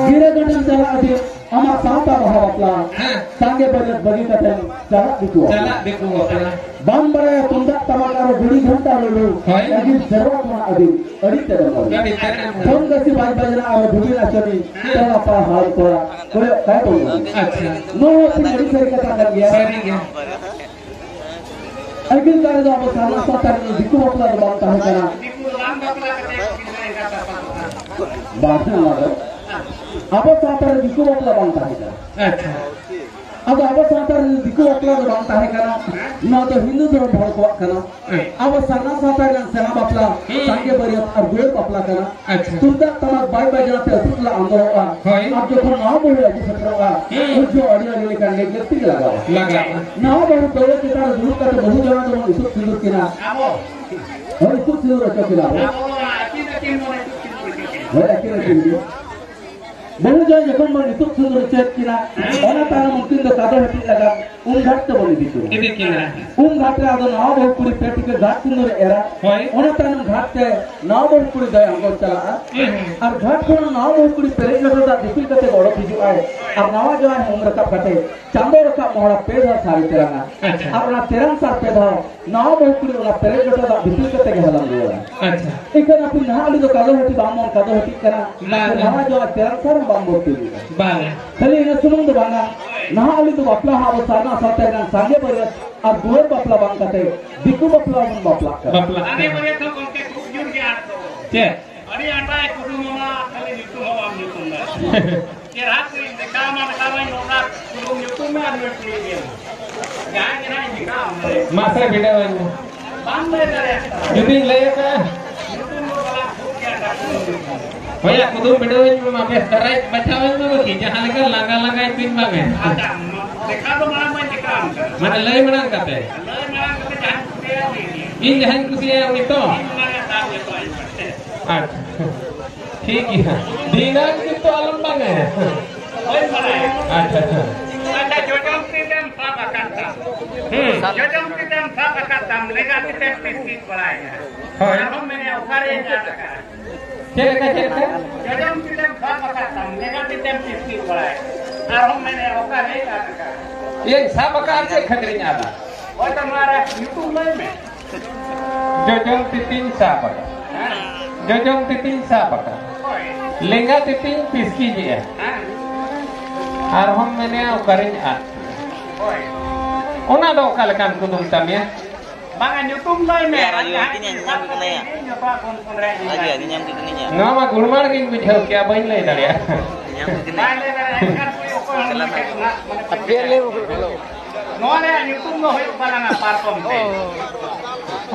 ᱜᱤᱨᱟᱹ ᱜᱟᱹᱰᱤᱢ ᱪᱟᱞᱟᱜ ᱟᱹᱰᱤ ᱟᱢᱟᱜ ᱥᱟᱶᱛᱟ ᱵᱟᱦᱟ ᱵᱟᱯᱞᱟ, ᱦᱮᱸ᱾ ᱥᱟᱸᱜᱮ ᱵᱟᱹᱨᱭᱟᱹᱛ ᱵᱟᱹᱜᱤ ᱠᱟᱛᱮᱢ ᱪᱟᱞᱟᱜ ᱫᱤᱠᱩ ᱵᱟᱯᱞᱟ᱾ ᱪᱟᱞᱟᱜ ᱫᱤᱠᱩ ᱵᱟᱯᱞᱟ᱾ ᱵᱟᱢ ᱵᱟᱲᱟᱭᱟ ᱛᱩᱢᱫᱟᱜ ᱴᱟᱢᱟᱠ ᱟᱨ ᱜᱩᱲᱤ ᱜᱷᱚᱱᱴᱟ ᱞᱩᱞᱩ, ᱦᱳᱭ᱾ ᱟᱹᱰᱤ ᱥᱮᱨᱣᱟ ᱠᱷᱚᱱᱟᱜ ᱟᱹᱰᱤ, ᱟᱹᱰᱤ ᱛᱮᱫ ᱮᱢ ᱟᱹᱰᱤ ᱛᱮᱫ ᱮᱢ ᱯᱷᱳᱱ ᱜᱟᱹᱥᱤ ᱵᱟᱡ ᱵᱟᱡᱱᱟ ᱟᱨ ᱵᱷᱩᱵᱤ ᱱᱟᱪᱚᱱᱤ, ᱦᱮᱸ᱾ ᱴᱚᱞᱟ ᱯᱟᱲᱟ ᱦᱟᱲᱟᱢ ᱠᱚᱲᱟ, ᱠᱚᱭᱚᱜ ᱠᱟᱭ ᱛᱟᱵᱚᱱ᱾ ᱟᱪᱪᱷᱟ᱾ ᱱᱚᱣᱟ ᱦᱚᱸ ᱟᱹᱰᱤ ᱥᱟᱹᱨᱤ ᱠᱟᱛᱷᱟ ᱠᱟᱱ ᱜᱮᱭᱟ᱾ ᱥᱟᱹᱨᱤ ᱜᱮ᱾ ᱟᱹᱜᱤᱞ ᱠᱟᱞ ᱨᱮᱫᱚ ᱟᱵᱚ ᱥᱟᱨᱱᱟ ᱥᱟᱶᱛᱟ ᱨᱮ ᱫᱤᱠᱩ ᱵᱟᱯᱞᱟ ᱫᱚ ᱵᱟᱝ ᱛᱟᱦᱮᱸ ᱠᱟᱱᱟ᱾ ᱵᱟᱝ, ᱚᱱᱟ ᱫᱚ ᱟᱵᱚ ᱥᱟᱶᱛᱟ ᱨᱮ ᱫᱤᱠᱩ ᱵᱟᱯᱞᱟ ᱵᱟᱝ ᱛᱟᱦᱮᱸ ᱠᱟᱱᱟ᱾ ᱟᱪᱪᱷᱟ᱾ ᱟᱫᱚ ᱟᱵᱚ ᱥᱟᱶᱛᱟ ᱨᱮ ᱫᱤᱠᱩ ᱵᱟᱯᱞᱟ ᱫᱚ ᱵᱟᱝ ᱛᱟᱦᱮᱸ ᱠᱟᱱᱟ, ᱱᱚᱣᱟ ᱫᱚ ᱦᱤᱱᱫᱩ ᱫᱷᱚᱨᱚᱢ ᱦᱚᱲ ᱠᱚᱣᱟᱜ ᱠᱟᱱᱟ᱾ ᱦᱮᱸ᱾ ᱟᱵᱚ ᱥᱟᱨᱱᱟ ᱥᱟᱶᱛᱟ ᱨᱮᱱᱟᱜ ᱥᱮᱬᱟ ᱵᱟᱯᱞᱟ, ᱦᱩᱸ᱾ ᱥᱟᱸᱜᱮ ᱵᱟᱹᱨᱭᱟᱹᱛ ᱟᱨ ᱫᱩᱣᱟᱹᱨ ᱵᱟᱯᱞᱟ ᱠᱟᱱᱟ᱾ ᱟᱪᱪᱷᱟ᱾ ᱛᱩᱢᱫᱟᱜ ᱴᱟᱢᱟᱠ ᱵᱟᱭ ᱵᱟᱡᱟᱣ ᱛᱮ ᱟᱹᱛᱩ ᱴᱚᱞᱟ ᱟᱸᱫᱳᱲᱚᱜᱼᱟ᱾ ᱦᱳᱭ᱾ ᱟᱨ ᱡᱚᱠᱷᱚᱱ ᱱᱟᱣᱟ ᱵᱟᱹᱦᱩ ᱟᱹᱜᱩ ᱥᱮᱴᱮᱨᱚᱜᱼᱟ, ᱦᱩᱸ᱾ ᱩᱱ ᱡᱚᱦᱚᱜ ᱟᱹᱰᱤ ᱟᱹᱰᱤ ᱞᱮᱠᱟᱱ ᱞᱮᱠ ᱞᱟᱹᱠᱛᱤ ᱜᱮ ᱞᱟᱜᱟᱜᱼᱟ᱾ ᱞᱟᱜᱟᱜᱼᱟ᱾ ᱱᱟᱣᱟ ᱵᱟᱹᱦᱩ ᱫᱟᱹᱣᱲᱟᱹ ᱪᱮᱛᱟᱱ ᱨᱮ ᱫᱩᱲᱩᱵ ᱠᱟᱛᱮ ᱵᱟᱹᱦᱩ ᱡᱟᱶᱟᱭ ᱫᱚᱵᱚᱱ ᱤᱛᱩᱫ ᱥᱤᱸᱫᱩᱨ ᱠᱤᱱᱟ᱾ ᱟᱵᱚ᱾ ᱦᱳᱭ, ᱤᱛᱩᱫ ᱥᱤᱸᱫᱩᱨ ᱦᱚᱪᱚ ᱠᱤᱱᱟ ᱵᱚᱱ᱾ ᱟᱵᱚ ᱟᱹᱠᱤᱱ ᱟᱹᱠᱤᱱ ᱵᱚᱱ ᱤᱛᱩᱫ ᱥᱤᱸᱫᱩᱨ ᱦᱚᱪᱚ ᱠᱤᱱᱟ᱾ ᱦᱳᱭ, ᱟᱹᱠᱤᱱ ᱟᱹᱠᱤᱱ ᱜᱮ᱾ ᱵᱟᱹᱦᱩ ᱡᱟᱶᱟᱭ ᱡᱚᱠᱷᱚᱱ ᱵᱚᱱ ᱤᱛᱩᱫ ᱥᱤᱸᱫᱩᱨ ᱦᱚᱪᱚᱭᱮᱫ ᱠᱤᱱᱟ, ᱚᱱᱟ ᱛᱟᱭᱱᱚᱢ ᱩᱱᱠᱤᱱ ᱫᱚ ᱠᱟᱫᱚ ᱦᱟᱹᱴᱤᱡ ᱞᱟᱜᱟ ᱩᱢ ᱜᱷᱟᱴ ᱛᱮᱵᱚᱱ ᱤᱫᱤ ᱠᱤᱱᱟ᱾ ᱤᱫᱤ ᱠᱤᱱᱟ᱾ ᱩᱢ ᱜᱷᱟᱴ ᱨᱮ ᱟᱫᱚ ᱱᱟᱣᱟ ᱵᱟᱹᱦᱩ ᱠᱩᱲᱤ ᱯᱮ ᱴᱤᱠᱟᱹ ᱜᱷᱟᱴ ᱥᱤᱸᱫᱩᱨ ᱮ ᱮᱨᱟ᱾ ᱦᱳᱭ᱾ ᱚᱱᱟ ᱛᱟᱭᱱᱚᱢ ᱜᱷᱟᱴ ᱛᱮ ᱱᱟᱣᱟ ᱵᱟᱹᱦᱩ ᱠᱩᱲᱤ ᱫᱚᱭ ᱟᱬᱜᱚ ᱪᱟᱞᱟᱜᱼᱟ᱾ ᱦᱩᱸ, ᱦᱩᱸ᱾ ᱟᱨ ᱜᱷᱟᱴ ᱠᱷᱚᱱ ᱱᱟᱣᱟ ᱵᱟᱹᱦᱩ ᱠᱩᱲᱤ ᱯᱮᱨᱮᱡ ᱞᱚᱴᱟ ᱫᱟᱜ ᱫᱤᱯᱤᱞ ᱠᱟᱛᱮ ᱚᱰᱚᱠ ᱦᱤᱡᱩᱜ ᱟᱭ᱾ ᱟᱨ ᱱᱟᱣᱟ ᱡᱟᱶᱟᱭ ᱦᱚᱸ ᱩᱢ ᱨᱟᱠᱟᱵ ᱠᱟᱛᱮ ᱪᱟᱸᱫᱚ ᱨᱟᱠᱟᱵ ᱢᱚᱦᱲᱟ ᱯᱮ ᱫᱷᱟᱣ ᱥᱟᱨᱮ ᱛᱮᱨᱟᱝᱟ᱾ ᱟᱪᱪᱷᱟ᱾ ᱟᱨ ᱚᱱᱟ ᱛᱮᱨᱟᱝ ᱥᱟᱨ ᱯᱮ ᱫᱷᱟᱣ ᱱᱟᱣᱟ ᱵᱟᱹᱦᱩ ᱠᱩᱲᱤ ᱚᱱᱟ ᱯᱮᱨᱮᱡ ᱞᱚᱴᱟ ᱫᱟᱜ ᱫᱤᱯᱤᱞ ᱠᱟᱛᱮ ᱜᱮ ᱦᱟᱞᱟᱝ ᱨᱩᱣᱟᱹᱲᱟ᱾ ᱟᱪᱪᱷᱟ᱾ ᱮᱱᱠᱷᱟᱱ ᱟᱯᱮ ᱱᱟᱦᱟᱜ ᱟᱹᱞᱤᱧ ᱫᱚ ᱠᱟᱫᱚ ᱦᱟᱹᱴᱤ ᱵᱟᱝ ᱵᱚᱱ ᱠᱟᱫᱚ ᱦᱟᱹᱴᱤᱜ ᱠᱟᱱᱟ᱾ ᱵᱟᱝ᱾ ᱱᱟᱣᱟ ᱡᱟᱶᱟᱭ ᱛᱮᱨᱟᱝ ᱥᱟᱨ ᱦᱚᱸ ᱵᱟᱝ ᱵᱚᱱ ᱛᱤᱨᱩᱵᱟ᱾ ᱵᱟᱝ᱾ ᱠᱷᱟᱹᱞᱤ ᱤᱱᱟᱹ ᱥᱩᱢᱩᱝ ᱫᱚ ᱵᱟᱝᱟ, ᱱᱟᱦᱟᱜ ᱟᱹᱞᱤᱧ ᱫᱚ ᱵᱟᱯᱞᱟ ᱦᱚᱸ ᱟᱵᱚ ᱥᱟᱨᱱᱟ ᱥᱟᱶᱛᱟ ᱨᱮᱱᱟᱜ ᱥᱟᱸᱜᱮ ᱵᱟᱹᱨᱭᱟᱹᱛ ᱟᱨ ᱫᱩᱣᱟᱹᱨ ᱵᱟᱯᱞᱟ ᱵᱟᱝ ᱠᱟᱛᱮ ᱫᱤᱠᱩ ᱵᱟᱯᱞᱟ ᱵᱚᱱ ᱵᱟᱯᱞᱟᱜ ᱠᱟᱱᱟ᱾ ᱵᱟᱯᱞᱟᱜ ᱥᱟᱸᱜᱮ ᱠᱟᱱᱟ᱾ ᱵᱟᱹᱨᱭᱟᱹᱛ ᱦᱚᱸ ᱜᱚᱢᱠᱮ ᱠᱷᱩᱵ ᱡᱳᱨ ᱜᱮ ᱟᱸᱴ ᱫᱚ᱾ ᱪᱮᱫ? ᱟᱹᱰᱤ ᱟᱸᱴᱟᱭ ᱠᱩᱫᱩᱢ ᱟᱢᱟ, ᱠᱷᱟᱹᱞᱤ ᱧᱩᱛᱩᱢ ᱦᱚᱸ ᱵᱟᱢ ᱧᱩᱛᱩᱢ ᱫᱟᱲᱮᱭᱟᱜᱼᱟ᱾ ᱪᱮᱦᱨᱟ ᱠᱚᱧ ᱫᱮᱠᱷᱟᱣ ᱟᱢᱟ, ᱫᱮᱠᱷᱟᱣ ᱟᱢᱟ, ᱱᱚᱝᱠᱟ ᱠᱩᱫᱩᱢ ᱧᱩᱛᱩᱢ ᱢᱮ ᱟᱨ ᱱᱩᱭ ᱠᱩᱲᱤ ᱜᱮ᱾ ᱡᱟᱦᱟᱸᱭ ᱜᱮ ᱱᱟᱦᱟᱜ ᱤᱧ ᱫᱮᱠᱷᱟᱣ ᱟᱢᱟ᱾ ᱢᱟᱥᱮ ᱵᱤᱰᱟᱹᱣᱟᱹᱧ ᱢᱮ᱾ ᱵᱟᱢ ᱞᱟᱹᱭ ᱫᱟᱲᱮᱭᱟᱜ ᱠᱟᱱᱟ᱾ ᱡᱩᱫᱤᱧ ᱞᱟᱹᱭ ᱟᱠᱟᱫᱼᱟ᱾ ᱧᱩᱛᱩᱢ ᱫᱚ ᱵᱟᱞᱟ ᱠᱷᱩᱵ ᱜᱮ ᱟᱸᱴᱟ ᱠᱩᱫᱩᱢ ᱧᱩᱛᱩᱢ᱾ ᱦᱳᱭᱟ, ᱠᱩᱫᱩᱢ ᱵᱤᱰᱟᱹᱣᱟᱹᱧ ᱢᱮ, ᱢᱟ ᱵᱮᱥ ᱫᱷᱟᱨᱟᱭ ᱵᱟᱪᱷᱟᱣᱟᱹᱧ ᱢᱮ ᱵᱟᱹᱠᱤ, ᱡᱟᱦᱟᱸ ᱞᱮᱠᱟ ᱞᱟᱸᱜᱟ ᱞᱟᱸᱜᱟᱭ ᱵᱤᱱ ᱵᱟᱝ ᱮ᱾ ᱟᱪᱪᱷᱟ, ᱢᱟ, ᱫᱮᱠᱷᱟᱣ ᱫᱚ ᱢᱟᱲᱟᱝ ᱢᱟᱧ ᱫᱮᱠᱷᱟᱣ ᱟᱢ ᱠᱟᱱᱟ᱾ ᱢᱟᱱᱮ ᱞᱟᱹᱭ ᱢᱟᱲᱟᱝ ᱠᱟᱛᱮ᱾ ᱞᱟᱹᱭ ᱢᱟᱲᱟᱝ ᱠᱟᱛᱮ ᱡᱟᱦᱟᱸᱭ ᱠᱩᱥᱤᱭᱟᱭᱟ ᱩᱱᱤ ᱜᱮ᱾ ᱤᱧ ᱡᱟᱦᱟᱸᱧ ᱠᱩᱥᱤᱭᱟᱭᱟ ᱩᱱᱤ ᱛᱚ? ᱤᱧ ᱚᱱᱟ ᱨᱮᱱᱟᱜ ᱫᱟᱣ ᱡᱚᱛᱚ ᱟᱹᱧ ᱯᱮ᱾ ᱟᱪᱪᱷᱟ᱾ ᱴᱷᱤᱠ ᱜᱮᱭᱟ᱾ ᱫᱷᱤᱱᱟᱹᱝ ᱠᱤᱱᱛᱩ ᱟᱞᱚᱢ ᱵᱟᱝᱟ᱾ ᱵᱟᱹᱧ ᱵᱟᱲᱟᱭᱟ᱾ ᱟᱪᱪᱷᱟ, ᱟᱪᱪᱷᱟ᱾ ᱟᱪᱪᱷᱟ, ᱡᱚᱡᱚᱢ ᱛᱤ ᱛᱮᱢ ᱥᱟᱵ ᱟᱠᱟᱫ ᱛᱟᱢ᱾ ᱦᱩᱸ᱾ ᱡᱚᱡᱚᱢ ᱛᱤ ᱛᱮᱢ ᱥᱟᱵ ᱟᱠᱟᱫ ᱛᱟᱢ, ᱞᱮᱸᱜᱟ ᱛᱤ ᱛᱮᱢ ᱯᱤᱥᱠᱤᱡ ᱵᱟᱲᱟᱭᱟ᱾ ᱦᱳᱭ᱾ ᱟᱨᱦᱚᱸ ᱢᱮᱱᱮ, ᱚᱠᱟᱨᱮᱧ ᱟᱫ ᱟᱠᱟᱫᱼᱟ? ᱪᱮᱫ ᱞᱮᱠᱟ, ᱪᱮᱫ ᱞᱮᱠᱟ? ᱡᱚᱡᱚᱢ ᱛᱤ ᱛᱮᱢ ᱥᱟᱵ ᱟᱠᱟᱫ ᱛᱟᱢ, ᱞᱮᱸᱜᱟ ᱛᱤ ᱛᱮᱢ ᱯᱤᱥᱠᱤᱡ ᱵᱟᱲᱟᱭᱟ᱾ ᱟᱨᱦᱚᱸ ᱢᱮᱱᱮ, ᱚᱠᱟᱨᱮᱧ ᱟᱫ ᱟᱠᱟᱫᱼᱟ? ᱤᱭᱟᱹᱧ ᱥᱟᱵ ᱟᱠᱟᱫ, ᱪᱮᱫ ᱠᱷᱟᱹᱛᱤᱨᱤᱧ ᱟᱫᱟ? ᱦᱳᱭ, ᱛᱚ ᱱᱚᱣᱟ ᱨᱮ ᱧᱩᱛᱩᱢ ᱞᱟᱹᱭ ᱢᱮ᱾ ᱡᱚᱡᱚᱢ ᱛᱤᱛᱤᱧ ᱥᱟᱵ ᱟᱠᱟᱫ᱾ ᱦᱮᱸ? ᱡᱚᱡᱚᱢ ᱛᱤᱛᱤᱧ ᱥᱟᱵ ᱟᱠᱟᱫ᱾ ᱦᱳᱭ᱾ ᱞᱮᱸᱜᱟ ᱛᱤᱛᱤᱧ ᱯᱤᱥᱠᱤᱡᱮᱜᱼᱟ᱾ ᱦᱮᱸ᱾ ᱟᱨᱦᱚᱸᱢ ᱢᱮᱱᱮᱜᱼᱟ, ᱚᱠᱟᱨᱤᱧ ᱟᱫ? ᱦᱳᱭ᱾ ᱚᱱᱟ ᱫᱚ ᱚᱠᱟ ᱞᱮᱠᱟᱱ ᱠᱩᱫᱩᱢ ᱛᱟᱢ ᱭᱟ? ᱵᱟᱝᱟ, ᱧᱩᱛᱩᱢ ᱞᱟᱹᱭ ᱢᱮ᱾ ᱮᱭᱟ, ᱨᱟᱡᱩ, ᱟᱨ ᱡᱟᱦᱟᱸ ᱛᱤᱱᱟᱹᱜ ᱛᱤᱥ ᱧᱟᱢ ᱠᱟᱱᱟ ᱭᱟ? ᱡᱚᱛᱚᱣᱟᱜ ᱵᱚᱱ ᱠᱚᱸᱰᱨᱟ ᱤᱫᱤ ᱨᱟᱡᱩ, ᱭᱟ᱾ ᱟᱹᱰᱤ ᱧᱟᱢ ᱠᱟᱱᱟ ᱭᱟ᱾ ᱱᱚᱣᱟ ᱢᱟ ᱜᱩᱲᱢᱟᱲ ᱜᱤᱧ ᱵᱩᱡᱷᱟᱹᱣ ᱠᱮᱜᱼᱟ, ᱵᱟᱹᱧ ᱞᱟᱹᱭ ᱫᱟᱲᱮᱭᱟᱜᱼᱟ᱾ ᱧᱟᱢ ᱠᱟᱱᱟ᱾ ᱵᱟᱭ ᱞᱟᱹᱭ ᱫᱟᱲᱮᱭᱟᱜᱼᱟ, ᱮᱱᱠᱷᱟᱱ ᱠᱚ ᱚᱠᱚᱭ ᱦᱚᱸ ᱪᱟᱞᱟᱜ ᱢᱮ᱾ ᱱᱚᱣᱟ ᱨᱮᱭᱟᱜ ᱧᱩᱛᱩᱢ ᱫᱚ ᱦᱩᱭᱩᱜ ᱠᱟᱱᱟ ᱯᱟᱨᱠᱚᱢ ᱛᱮ᱾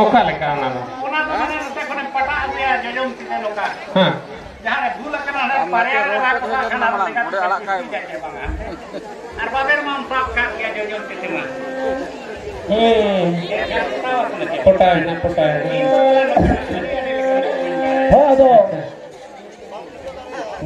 ᱚᱠᱟ ᱞᱮᱠᱟ ᱚᱱᱟ ᱫᱚ? ᱚᱱᱟ ᱫᱚ ᱢᱟᱱᱮ ᱱᱚᱛᱮ ᱠᱷᱚᱱᱮᱢ ᱯᱟᱴᱟ ᱟᱹᱜᱩᱭᱟ, ᱡᱚᱡᱚᱢ ᱛᱤ ᱛᱮ ᱱᱚᱝᱠᱟ᱾ ᱦᱮᱸ᱾ ᱡᱟᱦᱟᱸ ᱨᱮ ᱵᱷᱩᱞ ᱟᱠᱟᱱᱟ, ᱚᱸᱰᱮ ᱟᱨ ᱵᱟᱨᱭᱟ ᱱᱚᱛᱮ ᱨᱮ ᱨᱟᱜ ᱠᱚ ᱠᱟᱜ ᱠᱷᱟᱱ ᱟᱨ ᱱᱚᱰᱮ ᱞᱮᱸᱜᱟ ᱛᱤ ᱟᱲᱟᱜ ᱠᱟᱜ ᱛᱮ ᱦᱩᱭᱩᱜᱼᱟ᱾ ᱟᱨ ᱵᱟᱵᱮᱨ ᱢᱟᱢ ᱥᱟᱵ ᱠᱟᱜ ᱜᱮᱭᱟ ᱡᱚᱡᱚᱢ ᱛᱤ ᱛᱮᱢᱟ᱾ ᱦᱮᱸ᱾ ᱮᱱᱠᱷᱟᱱ ᱯᱚᱴᱟᱣ ᱟᱠᱟᱱᱟ ᱪᱮ? ᱯᱚᱴᱟᱣ ᱮᱱᱟ, ᱯᱚᱴᱟᱣ ᱮᱱᱟ᱾ ᱤᱧ ᱫᱚ ᱚᱱᱟ ᱟᱹᱰᱤ ᱟᱹᱰᱤ ᱞᱮᱠᱟᱱ ᱠᱚ ᱢᱮᱱ ᱵᱟᱲᱟᱭᱟ᱾ ᱦᱳᱭ, ᱟᱫᱚ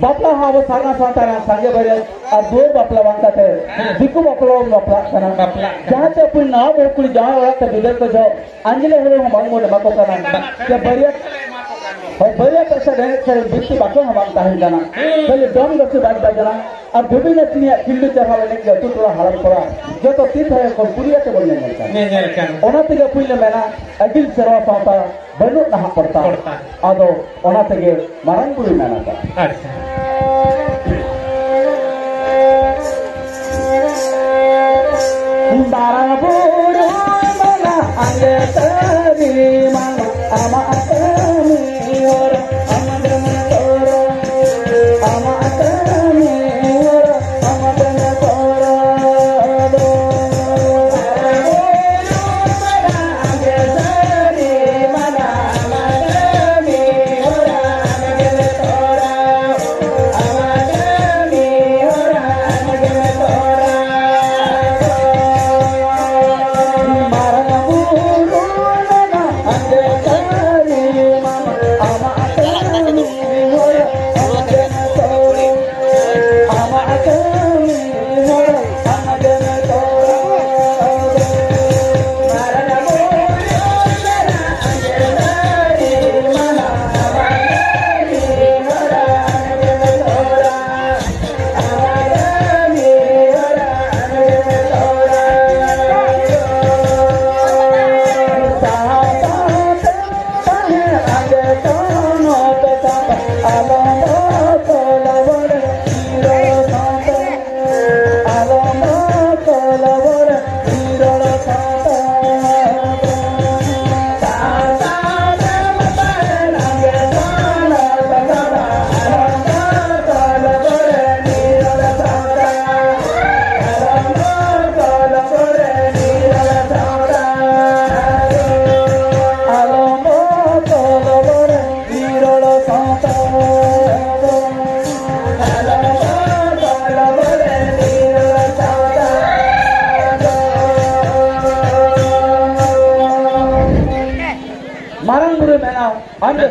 ᱵᱟᱯᱞᱟ ᱦᱚᱸ ᱟᱵᱚ ᱥᱟᱨᱱᱟ ᱥᱟᱶᱛᱟ ᱨᱮᱱᱟᱜ ᱥᱟᱸᱜᱮ ᱵᱟᱹᱨᱭᱟᱹᱛ ᱟᱨ ᱫᱩᱣᱟᱹᱨ ᱵᱟᱯᱞᱟ ᱵᱟᱝ ᱠᱟᱛᱮ ᱦᱮᱸ᱾ ᱫᱤᱠᱩ ᱵᱟᱯᱞᱟ ᱵᱚᱱ ᱵᱟᱯᱞᱟᱜ ᱠᱟᱱᱟ᱾ ᱵᱟᱯᱞᱟᱜ ᱠᱟᱱᱟ᱾ ᱡᱟᱦᱟᱸ ᱛᱮ ᱟᱵᱚ ᱱᱟᱣᱟ ᱵᱟᱹᱦᱩ ᱠᱩᱲᱤ ᱡᱟᱶᱟᱭ ᱚᱲᱟᱜ ᱛᱮ ᱵᱤᱫᱟᱹᱭ ᱠᱚ ᱡᱚᱦᱚᱜ ᱟᱸᱡᱽᱞᱮ ᱦᱩᱲᱩ ᱦᱚᱸ ᱵᱟᱝ ᱵᱚᱱ ᱮᱢᱟ ᱠᱚ ᱠᱟᱱᱟ᱾ ᱵᱟᱝ᱾ ᱥᱮ ᱵᱟᱹᱨᱭᱟᱹᱛ, ᱦᱳᱭ, ᱵᱟᱹᱨᱭᱟᱹᱛ ᱥᱮ ᱮᱱᱮᱡ ᱥᱮᱨᱮᱧ ᱵᱤᱱᱛᱤ ᱵᱟᱠᱷᱮᱬ ᱦᱚᱸ ᱵᱟᱝ ᱛᱟᱦᱮᱸ ᱠᱟᱱᱟ᱾ ᱦᱮᱸ᱾ ᱠᱷᱟᱹᱞᱤ ᱫᱚᱝ ᱜᱟᱛᱮ ᱵᱟᱡ ᱵᱟᱡᱱᱟ ᱟᱨ ᱫᱷᱩᱵᱤ ᱱᱟᱹᱪᱤᱱᱤᱭᱟᱜ ᱠᱷᱤᱞᱰᱩ ᱪᱟᱨᱦᱟᱣ ᱮᱱᱮᱡ ᱜᱮ ᱟᱹᱛᱩ ᱴᱚᱞᱟ ᱦᱟᱲᱟᱢ ᱠᱚᱲᱟ ᱡᱚᱛᱚ ᱛᱤ ᱛᱷᱟᱭᱚ ᱠᱷᱚᱱ ᱯᱩᱨᱤᱭᱟᱹ ᱛᱮᱵᱚᱱ ᱧᱮᱧᱮᱞ ᱠᱟᱱᱟ᱾ ᱧᱮᱧᱮᱞ ᱠᱟᱱᱟ᱾ ᱚᱱᱟ ᱛᱮᱜᱮ ᱯᱩᱭᱞᱩ ᱢᱮᱱᱟ, ᱟᱹᱜᱤᱞ ᱥᱮᱨᱣᱟ ᱥᱟᱶᱛᱟ ᱵᱟᱹᱱᱩᱜ ᱱᱟᱦᱟᱜ ᱯᱚᱲᱛᱟ᱾ ᱯᱚᱲᱛᱟ᱾ ᱟᱫᱚ ᱚᱱᱟ ᱛᱮᱜᱮ ᱢᱟᱨᱟᱝ ᱵᱩᱨᱩᱭ ᱢᱮᱱ ᱟᱠᱟᱫ᱾ ᱟᱪᱪᱷᱟ᱾ ᱢᱟᱨᱟᱝ ᱵᱩᱨᱩ ᱢᱮᱱᱟ ᱟᱞᱮ ᱛᱟᱹᱨᱤ ᱢᱟᱢᱟ ᱟᱢᱟᱜ ᱠᱟᱹᱢᱤ ᱦᱚᱨᱟ ᱟᱢ ᱫᱚᱢ ᱛᱚᱨᱟ ᱟᱢᱟᱜ ᱠᱟᱹᱢᱤ ᱦᱚᱨᱟ ᱟᱢ ᱫᱚᱢ ᱛᱚᱨᱟ ᱫᱚ᱾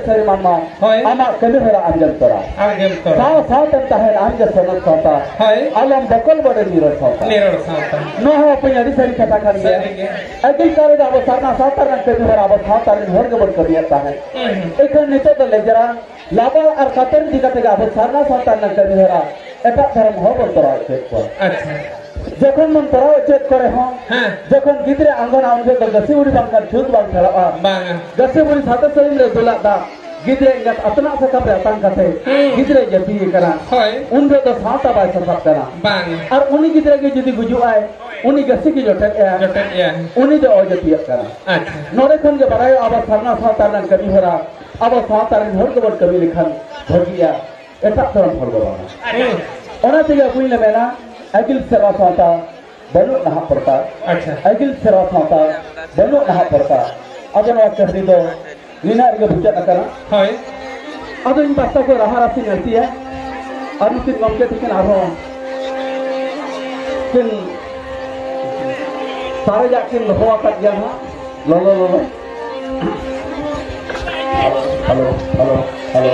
ᱥᱟᱹᱨᱤ ᱢᱟᱱᱢᱟ, ᱦᱳᱭ᱾ ᱟᱢᱟᱜ ᱠᱟᱹᱢᱤ ᱦᱚᱨᱟ ᱟᱢ ᱜᱮᱢ ᱛᱚᱨᱟ᱾ ᱟᱢ ᱜᱮᱢ ᱛᱚᱨᱟ᱾ ᱥᱟᱶ ᱥᱟᱶᱛᱮᱢ ᱛᱟᱦᱮᱱ ᱟᱢ ᱜᱮ ᱥᱚᱱᱚᱛ ᱥᱟᱶᱛᱟ᱾ ᱦᱳᱭ᱾ ᱟᱞᱚᱢ ᱵᱚᱠᱚᱞ ᱵᱚᱰᱮ ᱱᱤᱨᱚᱲ ᱥᱟᱶᱛᱟ᱾ ᱱᱤᱨᱚᱲ ᱥᱟᱶᱛᱟ᱾ ᱱᱚᱣᱟ ᱦᱚᱸ ᱵᱟᱹᱧ ᱟᱹᱰᱤ ᱥᱟᱹᱨᱤ ᱠᱟᱛᱷᱟ ᱠᱟᱱ ᱜᱮᱭᱟ᱾ ᱥᱟᱹᱨᱤ ᱜᱮ᱾ ᱟᱹᱜᱤᱞ ᱠᱟᱞ ᱨᱮ ᱟᱵᱚ ᱥᱟᱨᱱᱟ ᱥᱟᱶᱛᱟ ᱨᱮᱱᱟᱜ ᱠᱟᱹᱢᱤ ᱦᱚᱨᱟ ᱟᱵᱚ ᱥᱟᱶᱛᱟ ᱨᱮᱱ ᱦᱚᱲ ᱜᱮᱵᱚᱱ ᱠᱟᱹᱢᱤᱭᱮᱫ ᱛᱟᱦᱮᱸᱫ᱾ ᱦᱩᱸ, ᱦᱩᱸ᱾ ᱮᱱᱠᱷᱟᱱ ᱱᱤᱛᱚᱜ ᱫᱚ ᱞᱮᱡᱨᱟ, ᱞᱟᱵᱟ ᱟᱨ ᱠᱟᱛᱮᱨ ᱤᱫᱤ ᱠᱟᱛᱮ ᱜᱮ ᱟᱵᱚ ᱥᱟᱨᱱᱟ ᱥᱟᱶᱛᱟ ᱨᱮᱱᱟᱜ ᱠᱟᱹᱢᱤ ᱦᱚᱨᱟ ᱮᱴᱟᱜ ᱫᱷᱚᱨᱚᱢ ᱦᱚᱲ ᱵᱚᱱ ᱛᱚᱨᱟᱣ ᱦᱚᱪᱚᱭᱮᱫ ᱠᱚᱣᱟ᱾ ᱟᱪᱪᱷᱟ᱾ ᱡᱚᱠᱷᱚᱱ ᱵᱚᱱ ᱛᱚᱨᱟᱣ ᱦᱚᱪᱚᱭᱮᱫ ᱠᱚ ᱨᱮᱦᱚᱸ, ᱦᱮᱸ᱾ ᱡᱚᱠᱷᱚᱱ ᱜᱤᱫᱽᱨᱟᱹ ᱟᱸᱜᱚᱱᱟ ᱩᱱ ᱡᱚᱦᱚᱜ ᱫᱚ ᱜᱟᱹᱥᱤ ᱵᱩᱲᱤ ᱵᱟᱝᱠᱷᱟᱱ ᱪᱷᱩᱛ ᱵᱟᱝ ᱯᱷᱮᱲᱚᱜᱼᱟ᱾ ᱵᱟᱝᱟ᱾ ᱜᱟᱹᱥᱤ ᱵᱩᱲᱤ ᱥᱟᱛᱮ ᱥᱟᱹᱲᱤᱢ ᱨᱮ ᱫᱩᱞᱟᱜ ᱫᱟᱜ, ᱜᱤᱫᱽᱨᱟᱹ ᱮᱸᱜᱟᱛ ᱟᱛᱱᱟᱜ ᱥᱟᱠᱟᱢ ᱨᱮ ᱟᱛᱟᱝ ᱠᱟᱛᱮ ᱦᱩᱸ᱾ ᱜᱤᱫᱽᱨᱟᱹᱭ ᱡᱟᱹᱯᱤᱫ ᱠᱟᱱᱟ᱾ ᱦᱳᱭ᱾ ᱩᱱ ᱡᱚᱦᱚᱜ ᱫᱚ ᱥᱟᱶᱛᱟ ᱵᱟᱭ ᱥᱟᱥᱟᱵ ᱠᱟᱱᱟ᱾ ᱵᱟᱝ᱾ ᱟᱨ ᱩᱱᱤ ᱜᱤᱫᱽᱨᱟᱹ ᱜᱮ ᱡᱩᱫᱤ ᱜᱩᱡᱩᱜ ᱟᱭ, ᱩᱱᱤ ᱜᱟᱹᱥᱤ ᱜᱮ ᱡᱚᱴᱮᱫ ᱮᱭᱟ᱾ ᱡᱚᱴᱮᱫ ᱮᱭᱟ᱾ ᱩᱱᱤ ᱫᱚ ᱚᱡᱟᱹᱛᱤᱭᱟᱜ ᱠᱟᱱᱟ᱾ ᱟᱪᱪᱷᱟ᱾ ᱱᱚᱰᱮ ᱠᱷᱚᱱ ᱜᱮ ᱵᱟᱲᱟᱭᱚᱜᱼᱟ, ᱟᱵᱚ ᱥᱟᱨᱱᱟ ᱥᱟᱶᱛᱟ ᱨᱮᱱᱟᱜ ᱠᱟᱹᱢᱤ ᱦᱚᱨᱟ ᱟᱵᱚ ᱥᱟᱶᱛᱟ ᱨᱮᱱ ᱦᱚᱲ ᱜᱮᱵᱚᱱ ᱠᱟᱹᱢᱤ ᱞᱮᱠᱷᱟᱱ ᱵᱷᱟᱹᱜᱤᱜᱼᱟ, ᱮᱴᱟᱜ ᱫᱷᱚᱨᱚᱢ ᱦᱚᱲ ᱫᱚ ᱵᱟᱝᱟ᱾ ᱦᱩᱸ᱾ ᱚᱱᱟ ᱛᱮᱜᱮ ᱟᱵᱚᱧ ᱞᱮ ᱢᱮᱱᱟ, ᱟᱹᱜᱤᱞ ᱥᱮᱨᱣᱟ ᱥᱟᱶᱛᱟ ᱵᱟᱹᱱᱩᱜ ᱱᱟᱦᱟᱜ ᱯᱚᱨᱛᱟ᱾ ᱟᱪᱪᱷᱟ᱾ ᱟᱹᱜᱤᱞ ᱥᱮᱨᱣᱟ ᱥᱟᱶᱛᱟ ᱵᱟᱹᱱᱩᱜ ᱱᱟᱦᱟᱜ ᱯᱚᱨᱛᱟ᱾ ᱟᱫᱚ ᱱᱚᱣᱟ ᱠᱟᱹᱦᱱᱤ ᱫᱚ ᱱᱤᱱᱟᱹᱜ ᱨᱮᱜᱮ ᱢᱩᱪᱟᱹᱫ ᱟᱠᱟᱱᱟ᱾ ᱦᱳᱭ᱾ ᱟᱫᱚ ᱤᱧ ᱯᱟᱥᱴᱟ ᱠᱷᱚᱱ ᱨᱟᱦᱟ ᱨᱟᱥᱤᱧ ᱟᱹᱲᱛᱤᱭᱟ᱾ ᱟᱨ ᱱᱩᱠᱤᱱ ᱜᱚᱢᱠᱮ ᱛᱟᱹᱠᱤᱱ ᱟᱨᱦᱚᱸ ᱠᱤᱱ ᱥᱟᱨᱮᱡᱟᱜ ᱠᱤᱱ ᱫᱚᱦᱚ ᱟᱠᱟᱫ ᱜᱮᱭᱟ ᱱᱟᱦᱟᱜ᱾ ᱞᱚᱞᱚ, ᱞᱚᱞᱚ᱾ Hello, hello, hello.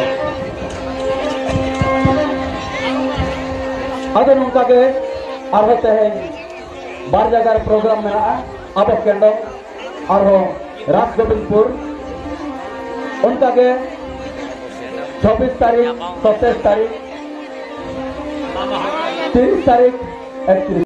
ᱟᱫᱚ ᱱᱚᱝᱠᱟ ᱜᱮ ᱟᱨᱦᱚᱸ ᱛᱮᱦᱮᱧ ᱵᱟᱨ ᱡᱟᱭᱜᱟ ᱨᱮ ᱯᱨᱳᱜᱨᱟᱢ ᱢᱮᱱᱟᱜᱼᱟ᱾ ᱟᱵᱚ ᱠᱮᱱᱰᱚᱝ ᱟᱨᱦᱚᱸ ᱨᱟᱡᱽ ᱜᱳᱵᱤᱱᱫᱯᱩᱨ, ᱚᱱᱠᱟ ᱜᱮ ᱪᱚᱵᱵᱤᱥ ᱛᱟᱹᱨᱤᱠᱷ, ᱥᱟᱛᱟᱥ ᱛᱟᱹᱨᱤᱠᱷ, ᱛᱤᱨᱤᱥ ᱛᱟᱹᱨᱤᱠᱷ, ᱮᱠᱛᱨᱤᱥ